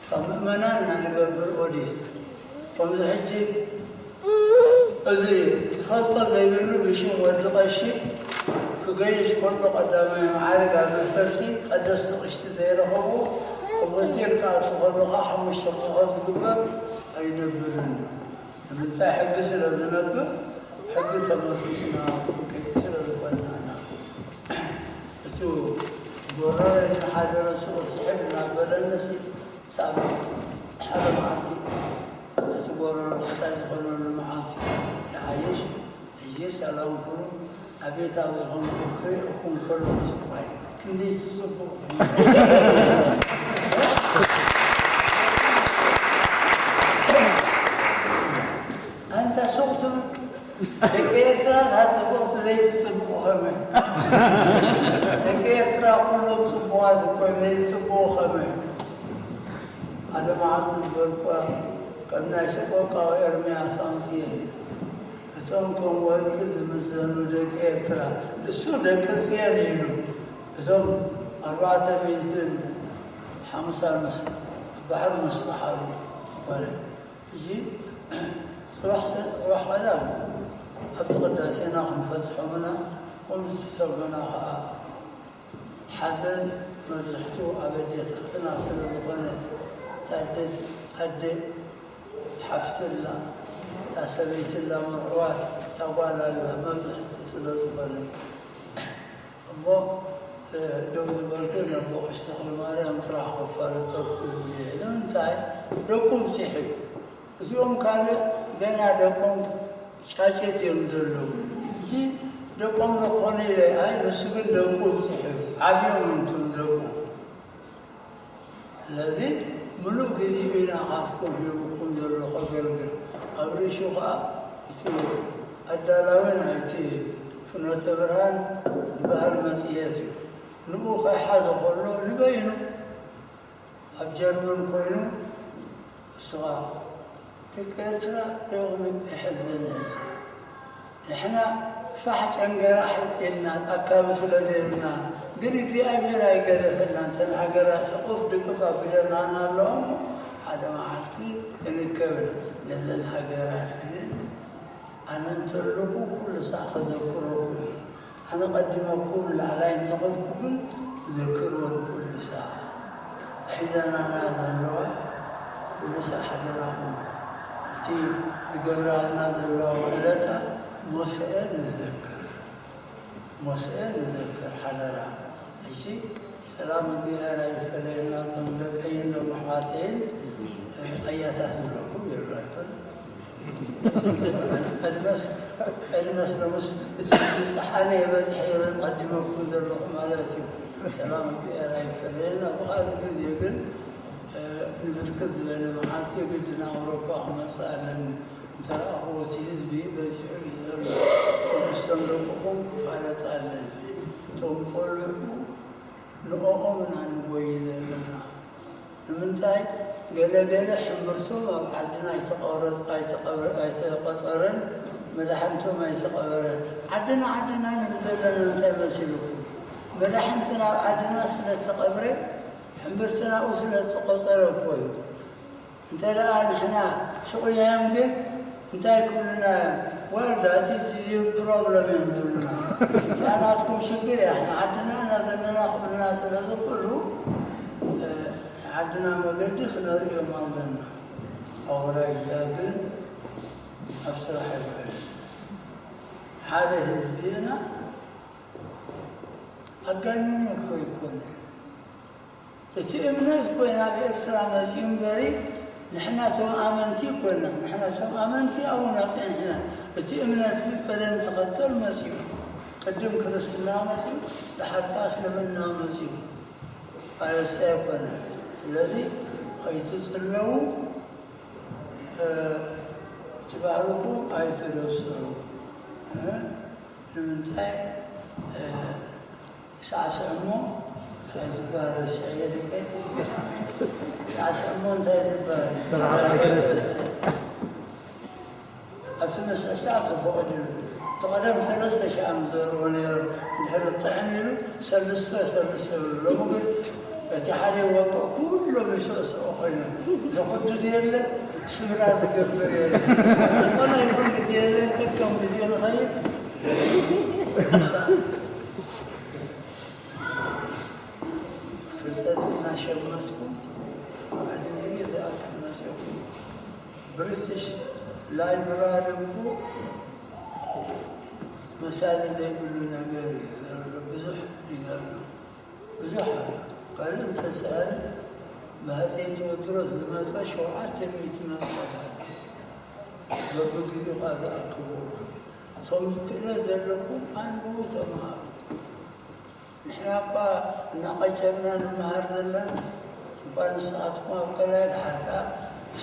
ካብ ምእመናን ኢና ንገብር ኦዲት። ከምዚ ሕጂ እዚ ትፈልጦ ዘይብሉ ብሽም ወዲ ቀሺ ክገይሽ ከሎ ቀዳማይ መዓርግ ኣብ ነፈርቲ ቀደስቲ ቅሽቲ ዘይረኸቡ ኣብ ሆቴል ክኣቱ ከሎ ከዓ ሓሙሽተ ኮኸብ ዝግበር ኣይነብርን እዩ። ንምንታይ? ሕጊ ስለ ዝነብር፣ ሕጊ ተመርኩስና ክንከይድ ስለ ዝኾንና ኢና። እቱ ጎረረ ዝሓደረ ስቑር ስሕል እናበለንሲ ሳብ ሓደ መዓልቲ እቲ ጎረሮ ክሳይ ዝኾነሉ መዓልቲ ይዓየሽ። ሕጂ ሰላም ኩኑ ኣቤት ኣብ ዝኾንኩም ክርእየኩም ከለኹ ጽባይ ክንደይ ጽቡቕ። ኣንታ ሱቕ ትብል። ደቂ ኤርትራ እታ ጽቡቕ ዝበይቲ ጽቡቕ ከመይ? ደቂ ኤርትራ ኩሎም ጽቡቓት እኮ፣ ዘይቲ ጽቡቕ ከመይ? ሓደ መዓልቲ ዝበልኩዋ ከም ናይ ሰቆቃዊ ኤርምያስ ኣምጽኤ፣ እቶም ከም ወርቂ ዝምዘኑ ደቂ ኤርትራ፣ ንሱ ደቂ ጽዮን ኢሉ፣ እዞም ኣርባዕተ ሚእትን ሓምሳ ምስ ባሕሪ ምስ ጠሓሉ ኮነ። ሕጂ ጽባሕ ሰ-፣ ጽባሕ ቀዳም ኣብቲ ቅዳሴና ክንፈትሖም ኢና። ከምዚ ዝሰምዑና ከኣ ሓዘን መብዝሕቱ ኣብ ኣዴታትና ስለ ዝኾነ፣ እታ ኣደ፣ ኣደ ሓፍቲ ኣላ፣ እታ ሰበይቲ ኣላ፣ መርዕዋ፣ እታ ጓል ኣላ፣ መብዝሕቱ ስለ ዝኾነ እዩ። እሞ፣ እ፣ ደው ዝበልኩ ነቦ ቀሺ ተኽለማርያም ጥራሕ ከፋልጠኩም እየ። ንምንታይ? ደቁ ብፂሑ እዩ። እዚኦም ካልእ ገና ደቆም ጫጨት እዮም ዘለዉ። እዚ ደቆም ንኾነ ኢለ፣ ኣይ፣ ንሱ ግን ደቁ ብፂሑ እዩ። ዓብዮም እንቶም ደቁ። ስለዚ ምሉእ ግዜኡ ኢና ካስኩም ሂቡኩም ዘሎ ከገልግል። ኣብ ርእሹ ኸዓ እቲ ኣዳላዊ ናይቲ ፍኖተ ብርሃን ዝበሃል መጽሔት እዩ። ንኡ ከይሓዘ ከሎ ንበይኑ ኣብ ጀርመን ኮይኑ እስኻ ደቂ ኤርትራ ርኢኹም የሕዝን። ንሕና ፋሕ ጨንገራ ኢልና ኣካቢ ስለ ዘይብልና፣ ግን እግዚኣብሔር ኣይገደፈናን። እተን ሃገራት ሕቁፍ ድቅፍ ኣቢለናና ኣሎ እሞ ሓደ መዓልቲ ክንከብር ነዘን ሃገራት ግን ኣነ እንተለኹ ኩሉ ሳዕ ከዘክረኩም እየ። ኣነ ቀዲመኩም ላዕላይ እንተኸድኩ ግን ዘክርወን ኩሉ ሳዕ። ሒዘናና ዘለዋ ኩሉ ሳዕ ሓደራኹም። እቲ ዝገብራልና ዘለዋ ውዕለታ ሞስኤ ንዘክር። ሞስኤ ንዘክር ሓደራ። ሕጂ ሰላም እግዚኣብሔር ኣይፈለየና። እዞም ደቀይን እዞም ኣሕዋተይን ኣያታት ዝብለኩም የሉ ኣይኮን። ዕድመስ፣ ዕድመስ ሎምስ እቲ ዝፀሓነ የበፅሐ ይብል ቀዲመኩም ዘለኹ ማለት እዩ። ሰላም እግዚኣብሔር ኣይፈለየና። ብኻልእ ግዜ ግን፣ እ፣ ንብርክት ዝበለ መዓልቲ ግድን ኣውሮፓ ክመፅእ ኣለኒ። እንተረኣኽዎ እቲ ህዝቢ በዚሑ እዩ ዘሎ። እቶም ምስቶም ደቅኹም ክፋለጥ ኣለኒ። እቶም ቆልዑ ንኦኦም ኢና ንጎይ ዘለና። ንምንታይ? ገለ ገለ ሕምብርቶም ኣብ ዓድና ኣይተቐረጽ-፣ ኣይተቐብረ-፣ ኣይተቐጸረን፣ መዳሕንቶም ኣይተቐበረን። ዓድና ዓድና ንብል ዘለና እንታይ መሲልኩም? መዳሕንትና ኣብ ዓድና ስለ እተቐብረ፣ ሕምብርትና ኣብኡ ስለ እተቖጸረ እኮ እዩ። እንተ ደኣ ንሕና ስቕ ኢልናዮም ግን እንታይ ክብሉና እዮም? Well, that is your problem እዮም ዝብሉና። እታ ናትኩም ሽግር እያ፣ ንዓድና እና ዘለና ክብሉና ስለ ዝኽእሉ፣ እ፣ ንዓድና መገዲ ክነርእዮም ኣለና። ኣውራጃ ግን ኣብ ስራሕ ኣይውዕልን። ሓደ ህዝቢ ኢና፣ ኣጋኒኑ እኮ ኣይኮነን። እቲ እምነት እኮ ናብ ኤርትራ መጺኡ እምበሪ፣ ንሕና እቶም ኣመንቲ እኮ ኢና። ንሕና እቶም ኣመንቲ ኣቡና ጸኒሕና። እቲ እምነት ግን ቀደም ተኸተል መጺኡ። ቅድም ክርስትና መጺኡ፣ ድሓር ከኣ እስልምና መጺኡ። ማለት ኣይኮነ። ስለዚ ከይትጽለዉ፣ እ፣ እቲ ባህልኹም ኣይትረስዑ። እ፣ ንምንታይ፣ እ፣ ሳዕስዕ እሞ እንታይ ዝበሃል ረሲዐዮ ደቀይ? ሳዕስዕ እሞ እንታይ ዝበሃል? ስራሕ ኣይትረስዕ። ኣብቲ ምስዕሳዕ ተፈቐድሉ። እቲ ቀደም ሰለስተ ሽሕ እዮም ዝዘርኡ ነይሮም። እንድሕር ጥዕም ኢሉ ሰልስተ ሰልስተ ይብሉ። ሎሚ ግን እቲ ሓደ ይወቅዕ፣ ኩሎም ይስዕስዑ ኮይኖም። ዘኹድድ የለን፣ ስብራ ዝገብር የለን። ዝኾነ ይኹን ግዲ የለን፣ ከከም ግዜ ንኸይድ። ፍልጠት እናሸመትኩም፣ ኣብ ዓዲ እንግሊዝ ዝኣክል መፂኹም። ብሪቲሽ ላይብራሪ እኮ መሳሊ ዘይብሉ ነገር እዩ ዘሎ፣ ብዙሕ እዩ ዘሎ፣ ብዙሕ ኣሎ። ካልእ እንተሰኣለ ብሃፀይ ቴዎድሮስ ዝመፀ ሸውዓተ ሚእቲ መፅሓፍ ኣሎ። በብግዜኡ ከዓ ዝኣክቦ ኣሎ። እቶም ክእለት ዘለኩም ኣንብቡ፣ ተምሃሩ። ንሕና እኳ እናቐጨርና ንምሃር ዘለና፣ እንኳን ንስኻትኩም ኣብ ካልኣይ ድሓር ከኣ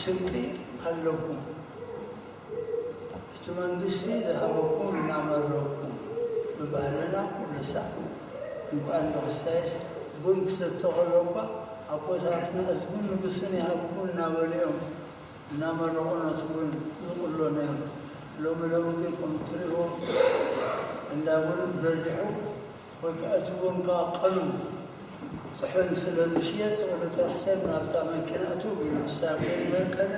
ስንቂ ኣለኩም። እቲ መንግስቲ ዝሃበኩም እናመረቕኩም፣ ብባህልና ኩሉ ሳዕ እንኳን ንክስታየስ ቡን ክሰተ ከሎ እኳ ኣቦታትና እዚ ቡን ንጉስን ይሃብኩም እናበሉ እዮም እናመረቑ ነቲ ቡን ዝቕሎ ነይሩ። ሎሚ ሎሚ ግን ከም እትሪእዎ እንዳ ቡን በዚሑ ወይ ከዓ እቲ ቡን ከዓ ቅሉ ጥሑን ስለ ዝሽየጥ፣ ዝቕሎ ጥራሕ ሰብ ናብታ መኪና እትው ኢሉ ንሳ ከይመቀለ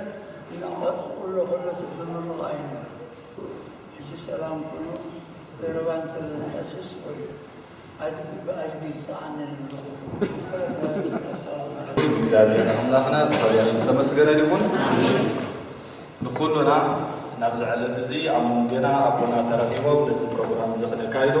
እናቐ-፣ ክቕሎ ከሎ ብምርቓ እዩ ነይሩ። ሕጂ ሰላም ኩኑ ዘረባ እንተበዝሐ ስስ በሉ። ኣድጊ ብኣድጊ ይፀዓነኒ ኣለኹ። እግዚኣብሔር ኣምላኽና ዝኸበረ ዝተመስገነ ይኹን። ንኹሉና ናብዚ ዕለት እዚ ኣብ መንጎና ኣቦና ተረኺቦም ነዚ ፕሮግራም እዚ ክነካይዶ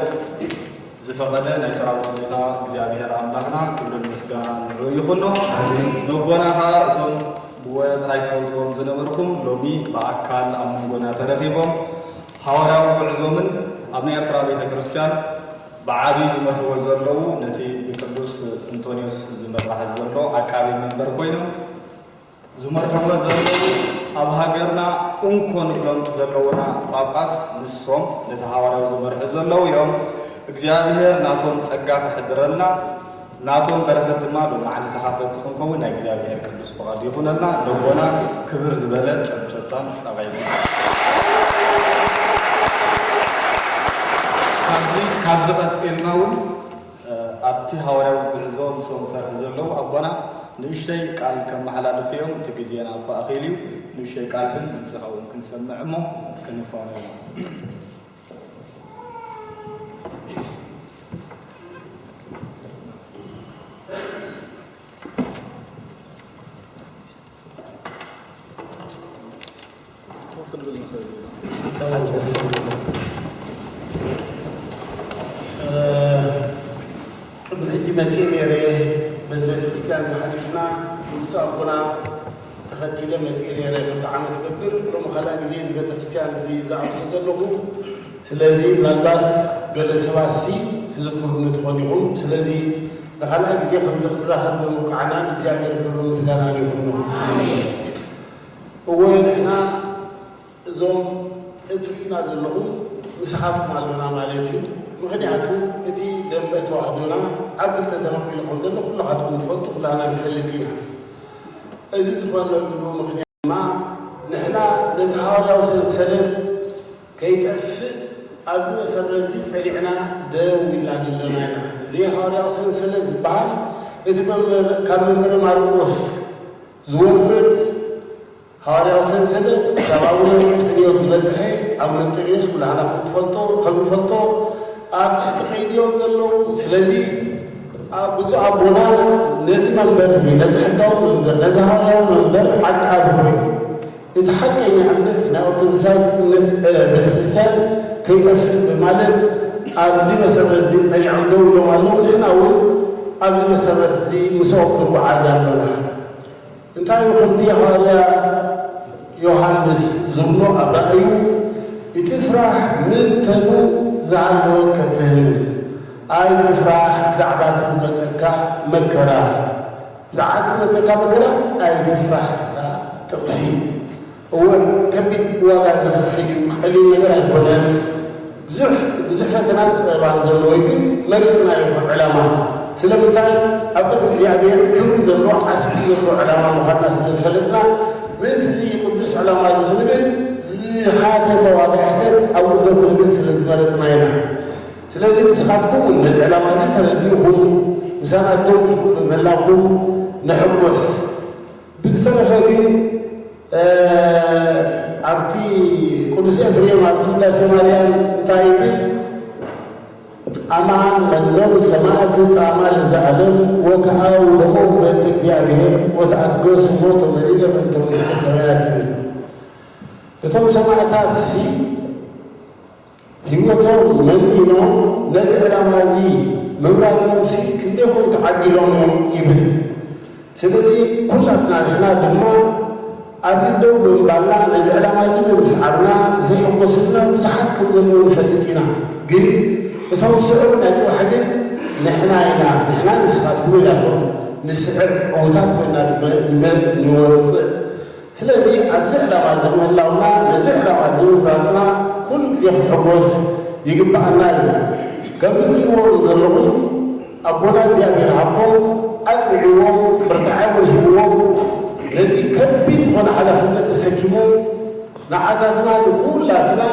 ዝፈቐደ ናይ ሰራዊት ጌታ እግዚኣብሔር ኣምላኽና ክብርን ምስጋናን ንዕኡ ይኹኖ። ኣሜን። ነቦና ኸኣ እቶም ብወረ ጥራይ ትፈልጥዎም ዝነበርኩም ሎሚ ብኣካል ኣብ መንጎና ተረኺቦም ሃዋርያዊ ጉዕዞምን ኣብ ናይ ኤርትራ ቤተ ክርስቲያን ብዓቢ ዝመርሕዎ ዘለዉ ነቲ ብቅዱስ እንጦንዮስ ዝምራሕ ዘሎ ዓቃቢ መንበር ኮይኖም ዝመርሕዎ ዘለዉ ኣብ ሃገርና እንኮ ንብሎም ዘለዉና ጳጳስ ንሶም ነቲ ሃዋርያዊ ዝመርሑ ዘለዉ እዮም። እግዚኣብሔር ናቶም ጸጋ ክሕድረልና፣ ናቶም በረኸት ድማ ሎማዕንቲ ተኻፈልቲ ክንከውን ናይ እግዚኣብሔር ቅዱስ ፍቓዱ ይኹነልና። ነቦና ክብር ዝበለ ጨብጨብታን ጣቕዒትን። ካብዚ፣ ካብዚ ቀጺልና እውን ኣብቲ ሃዋርያዊ ጉዕዞ ምስኦም ዝሰርሑ ዘለዉ ኣቦና ንእሽተይ ቃል ከመሓላልፉ እዮም። እቲ ግዜና እኳ ኣኺሉ እዩ። ንእሽተይ ቃል ግን ንስኻ እውን ክንሰምዕ እሞ ክንፋኖ ኢና። ኮፍ ንብል ንኽእል ኢና። እ፣ ቅድሚ ሕጂ መጺኤ ነይረ፣ በዚ ቤተ ክርስቲያን ዝሓሊፍና ብፁዕ ኣቦና ተኸቲለ መጺኤ ነይረ፣ ክልተ ዓመት ይገብር። ሎሚ ካልኣይ ግዜ እዚ ቤተ ክርስቲያን እዚ ዝኣትዎ ዘለኹ። ስለዚ ምናልባት ገለ ሰባትሲ ትዝክሩኒ ትኾኑ ኢኹም። ስለዚ ንኻልኣይ ግዜ ከምዚ ክንራኸብ ብምብቃዕና ንእግዚኣብሔር ክብርን ምስጋናን ይኹኖ። ኣሜን። እወ፣ ንሕና እዞም እትርእዩና ዘለኹም ምሳኻትኩም ኣሎና ማለት እዩ። ምኽንያቱ እቲ ደንበ ተዋህዶና ኣብ ክልተ ተመቒሉ ከም ዘሎ ኩልኻትኩም ትፈልጡ፣ ኩላና ንፈልጥ ኢና። እዚ ዝኾነሉ ምኽንያት ድማ ንሕና ነቲ ሃዋርያዊ ሰንሰለት ከይጠፍእ ኣብዚ መሰረት እዚ ጸኒዕና ደው ኢልና ዘለና ኢና። እዚ ሃዋርያዊ ሰንሰለት ዝበሃል እቲ መምህር፣ ካብ መምህር ማርቆስ ዝወርድ ሃዋርያዊ ሰንሰለት ክሳብ ኣቡነ እንጦንዮስ ዝበጽሐ፣ ኣቡነ እንጦንዮስ ኩላህና ከም ትፈልጦ፣ ከም ንፈልጦ ኣብ ትሕቲ ቀይዲ እዮም ዘለዉ። ስለዚ ኣብ ብፁዕ ኣቦና ነዚ መንበር እዚ፣ ነዚ ሕጋዊ መንበር፣ ነዚ ሃዋርያዊ መንበር ዓቃቢ ኮይኑ እቲ ሓቀኛ እምነት ናይ ኦርቶዶክሳዊት እምነት፣ እ፣ ቤተክርስትያን ከይጠፍእ ብማለት ኣብዚ መሰረት እዚ ጸኒዖም ደው ኢሎም ኣለዉ። ንሕና እውን ኣብዚ መሰረት እዚ ምስኦም ንጓዓዝ ኣሎና። እንታይ እዩ ከምቲ ሃዋርያ ዮሃንስ ዝብሎ ኣብ ራእዩ፣ "እቲ ፍራሕ ምእንተኑ ዝሃለወ ከትህምን፣ ኣይትፍራሕ ብዛዕባ እቲ ዝመጸካ መከራ፣ ብዛዕባ እቲ ዝመጸካ መከራ ኣይትፍራሕ" እታ ጥቕሲ። እወ፣ ከቢድ ዋጋ ዘኽፍል እዩ፣ ቀሊል ነገር ኣይኮነን። ብዙሕ፣ ብዙሕ ፈተናን ጸበባን ዘለዎ እዩ፣ ግን መሪጽናዮ ከም ዕላማ። ስለምንታይ? ኣብ ቅድሚ እግዚኣብሔር ክብሪ ዘለዎ፣ ዓስቢ ዘለዎ ዕላማ ምዃንና ስለ ዝፈለጥና፣ ምእንቲ እዚ ቅዱስ ዕላማ እዚ ክንብል ዝሓተተ ዋጋ ይሕተት፣ ኣብኡ ክንብል ስለ ዝመረጽና ኢና። ስለዚ ንስኻትኩም እውን ነዚ ዕላማ እዚ ተረዲእኹም ምሳና ደው ኢልኩም ብምህላውኩም ንሕጎስ። ብዝተረፈ ግን፣ እ፣ ኣብቲ ቅዱስ ኤፍሬም ኣብቲ ውዳሴ ማርያም እንታይ ይብል? ኣማን መኖም ሰማዕት ጣማ ለዘ ዓለም ወከኣ ውደቆም በእንተ እግዚኣብሔር ወተኣገሱ ሞተ መሪረ በእንተ መንግስተ ሰማያት ይብል። እቶም ሰማዕታትሲ ህይወቶም መኒኖም ነዚ ዕላማ እዚ ምምራጾምሲ ክንደይ ኮን ተዓዲሎም እዮም ይብል። ስለዚ ኩላትና ንሕና ድማ ኣብዚ ደው ብምባልና ነዚ ዕላማ እዚ ብምስዓርና ዘይሕጎሱልና ብዙሓት ከም ዘለዉ ንፈልጥ ኢና። ግን እቶም ዝስዕሩ ናይ ጽባሕ ግን ንሕና ኢና፣ ንሕና ንስኻትኩም ኢናቶም ንስዕር ዕዉታት ኮይና ድማ ንወጽእ። ስለዚ ኣብዚ ዕላማ እዚ ምህላውና ነዚ ዕላማ እዚ ምምራጽና ኩሉ ግዜ ክንሕጎስ ይግብኣና እዩ። ከምዚ ትሪእዎም ዘለኹም ኣቦና እግዚኣብሔር ሃቦም ኣጽኒዕዎም ብርታዐ እውን ሂብዎም ነዚ ከቢድ ዝኾነ ሓላፍነት ተሰኪሞም ንዓታትና ንኹላትና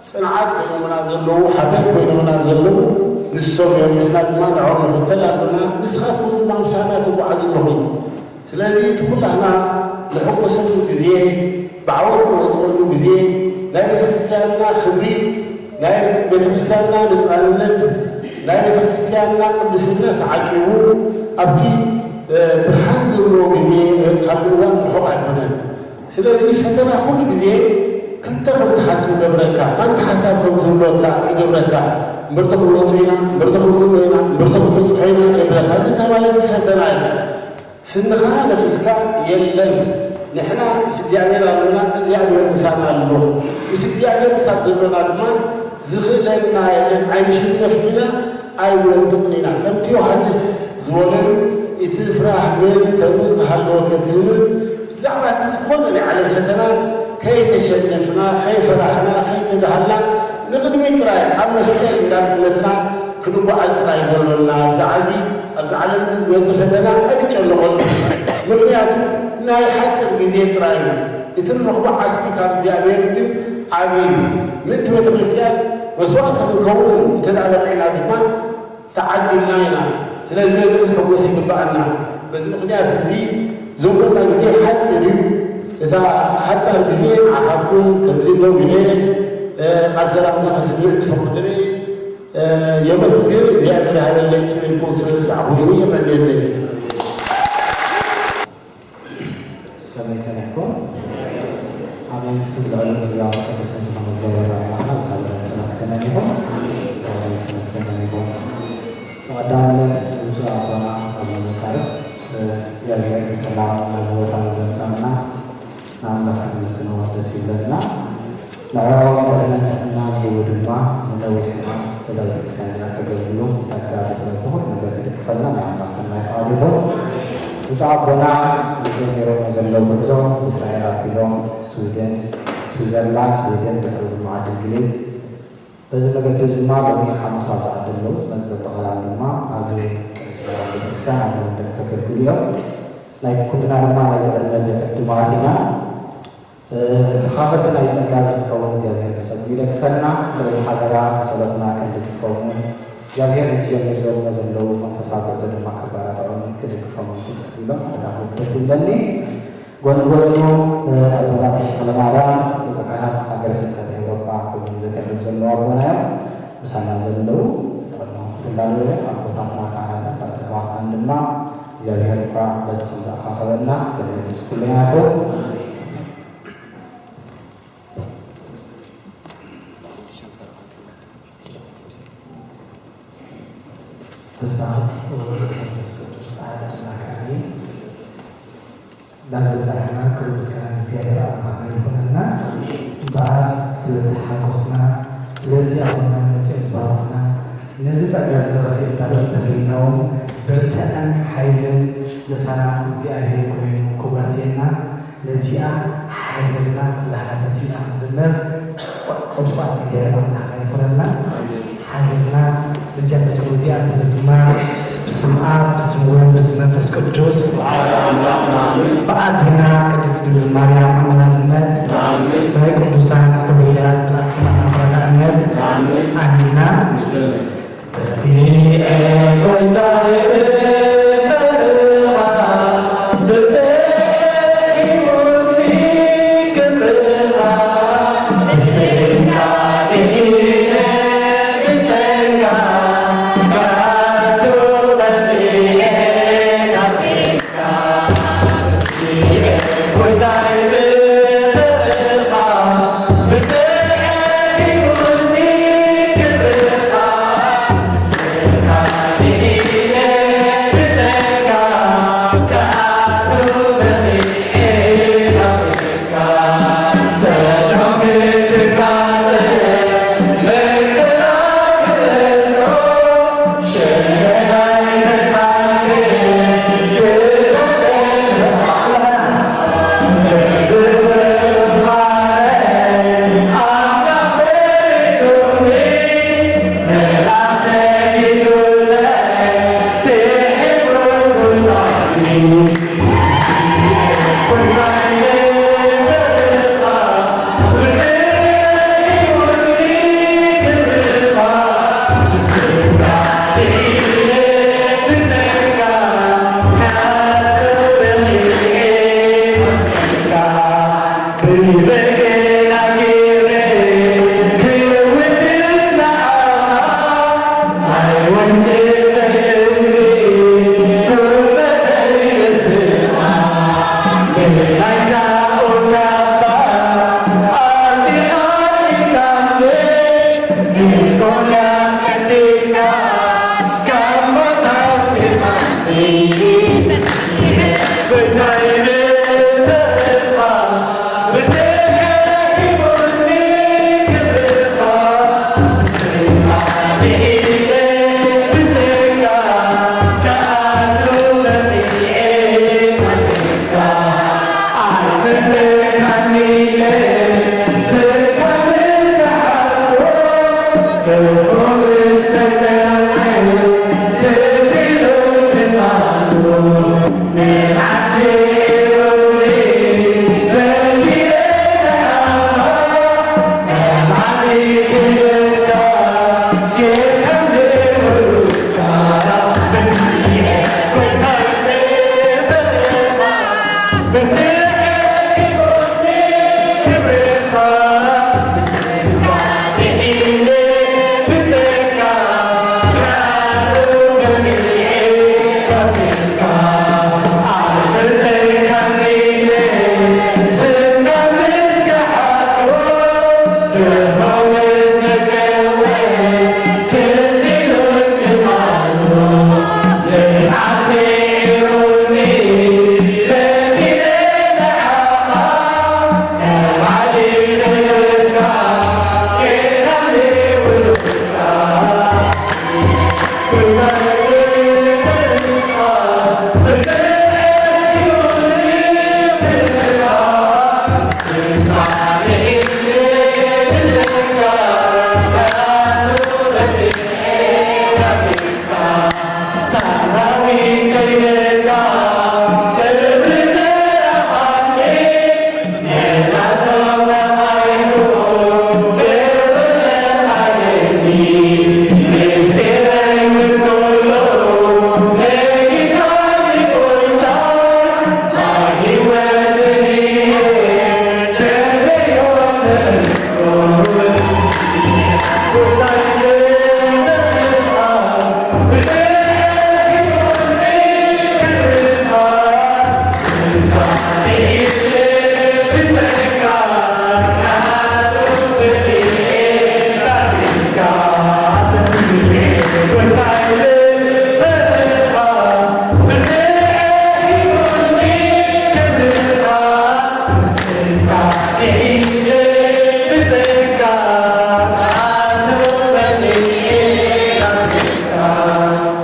ጽንዓት ኮይኖምና ዘለዉ ሓበን ኮይኖምና ዘለዉ ንሶም እዮም። ንሕና ድማ ንዕኦም ንኽተል ኣሎና። ንስኻትኩም ድማ ምሳና ትጓዓዙ ኣለኹም። ስለዚ እቲ ኩላህና ንሕጎሰሉ ግዜ፣ ብዓወት ንወፅኣሉ ግዜ፣ ናይ ቤተክርስትያንና ክብሪ፣ ናይ ቤተክርስትያንና ነፃነት፣ ናይ ቤተክርስትያንና ቅድስነት ዓቂቡ ኣብቲ ብርሃን ዘለዎ ግዜ በፅሓሉ እዋን ርሑቕ ኣይኮነን። ስለዚ ፈተና ኩሉ ግዜ ክልተ ከም ትሓስብ ይገብረካ፣ ማንታ ሓሳብ ከም ዝህልወካ ይገብረካ። እምበርቶ ክንወፅኦ ኢና፣ እምበርቶ ክንህልዎ ኢና፣ እምበርቶ ክንበፅሖ ኢና የብለካ። እዚ እንታይ ማለት እዩ? ፈተና እዩ። ስንኻ ነኺስካ የለን። ንሕና ምስ እግዚኣብሔር ኣሎና፣ እግዚኣብሔር ምሳና ኣሎ። ምስ እግዚኣብሔር ክሳብ ዘሎና ድማ ዝኽእለና የለን። ኣይንሽነፍን ኢና፣ ኣይንወድቕን ኢና። ከምቲ ዮሃንስ ዝበለሉ፣ እቲ ፍራህ ምን ተኑ ዝሃለወ ከትህምን፣ ብዛዕባ እቲ ዝኾነ ናይ ዓለም ፈተና ከይተሸነፍና፣ ከይፈራሕና፣ ከይተዳሃልና፣ ንቕድሚት ጥራይ ኣብ መስቀል እንዳጥነትና ክንጓዓዝ ጥራይ ዘሎና። ብዛዕባ እዚ ኣብዚ ዓለም እዚ ዝመጽእ ፈተና ኣይንጨነቐሉ። ምኽንያቱ ናይ ሓጺር ግዜ ጥራይ እዩ። እቲ ንረኽቦ ዓስቢ ካብ እግዚኣብሔር ግን ዓቢ እዩ። ምእንቲ ቤተ ክርስቲያን መስዋዕቲ ክንከውን እንተ ደኣ በቒዕና ድማ ተዓዲልና ኢና። ስለዚ በዚ ክንሕጎስ ይግብኣና። በዚ ምኽንያት እዚ ዘሎና ግዜ ሓጺር እዩ። እታ ሓጻር ግዜ ንዓኻትኩም ከምዚ ደው ኢለ፣ እ፣ ቃል ሰላምታ ከስምዕ ዝፈቕድለይ፣ እ፣ የመስግን። እግዚኣብሔር ይሃበለይ፣ ጽን ኢልኩም ስለ ዝሰዓኹምኒ የቐንየለይ። ከመይ ጸኒሕኩም? ኣሜን። ስም ልዑል ምግባር ቅዱስ ዝኾነ እግዚኣብሔር ኣምላኽና ዝሓለፈ ዝተመስገነ ይኹን። እግዚኣብሔር ዝተመስገነ ይኹን። ብቐዳምነት ብፁዕ ኣቦና ኣቡነ መቃርስ፣ እ፣ እግዚኣብሔር ብሰላም ናብ ቦታ ዘምጻና ንኣምላኽ ክንምስግኖ ደስ ይብለና። ንዕኦም ዕድመን ጥዕናን ሂቡ ድማ ንነዊሕ ዕማም እዛ ቤተክርስትያን እዚኣ ከገልግሉ ብጸጋ ብጥበብ ብኹሉ ነገር ክድግፈልና ናይ ኣምላኽ ሰናይ ፍቓድ ይኹን። ብፁዕ ኣቦና ምስ ጀሚሮሞ ዘለዉ ጉዕዞ ብእስራኤል ኣቢሎም ስዊደን፣ ስዊዘርላንድ፣ ስዊደን ድሕሪ ድማ ዓዲ እንግሊዝ። በዚ መገዲ እዚ ድማ ሎሚ ሓሙስ ኣብዚ ዓዲ ኣለዉ። ዝመጽእ ዘሎ ቀዳም ድማ ኣብ ቅድስት ማርያም ቤተክርስትያን ኣብ ለንደን ከገልግሉ እዮም። ናይ ኩልና ድማ ናይዚ ዕድመ እዚ ዕዱማት ኢና። እ፣ ተኻፈልቲ ናይ ጸጋ እዚ ክንከውን እግዚኣብሔር ብጸግኡ ይደግፈና። ስለዚ ሓደራ ብጸሎትና ክንድግፎምን እግዚኣብሔር ንዝጀምር ዘብሎ ዘለዉ መንፈሳዊ ጉዕዞ ድማ ከባራትዖምን ክድግፎምን ክጸልዩሎም ሓደራ ክብል ደስ ይብለኒ። ጎኒ ጎኑ፣ እ፣ ኣቦና ቀሺ ተኽለማርያም ሊቀ ካህናት ሃገረ ስብከት ኤውሮጳ ኮይኖም ዘገልግሉ ዘለዉ ኣቦና እዮም። ምሳና ዘለዉ ቅድሚ ክትላለዩ ኣቦታትና ካህናትን ካልኦት ኣሕዋትናን ድማ እግዚኣብሔር እኳ በዚ ከም ዝኣኻኸበና እግዚኣብሔር ምስ ኩልና ይኹን። በስመ ኣብ ወወልድ ወመንፈስ ቅዱስ ኣሐዱ ኣምላክ ኣሜን። ናብ ዘብጽሐና ክብሪ ምስጋና ንእግዚኣብሔር ኣምላኽና ይኹነልና። እምበኣር ስለ ተሓጎስና፣ ስለቲ ኣቦና መጺኦም ዝባረኹና፣ ነዚ ጸጋ እዚ ረኺብና ዶ እንተደሊና እውን ብርትዐን ሓይልን ምሳና እግዚኣብሔር ኮይኑ ክጓስየና፣ ነዚኣ ሓይልና ኩላህና ተሲእና ክንዝምር ቅዱስ ቃል እግዚኣብሔር ኣምላኽና ይኹነልና። ሓይልና ነዚኣ መዝሙር እዚኣ ብምዝማር ብስም ኣብ ብስም ወልድ ብስም መንፈስ ቅዱስ በዓል ኣምላኽና ኣሜን። ብኣዴና ቅድስት ድንግል ማርያም ኣማላድነት ኣሜን። ናይ ቅዱሳን ሕሩያት መላእክት ሰማዕታት ረዳእነት ኣሚንና። በርቲዐ ጎይታየ ብፍቕርኻ፣ ብርትዒ ክብርኻ፣ ብስምካ ድሒነ ብጸጋ፣ ካቱ በርቲዐ ናብ ቤትካ።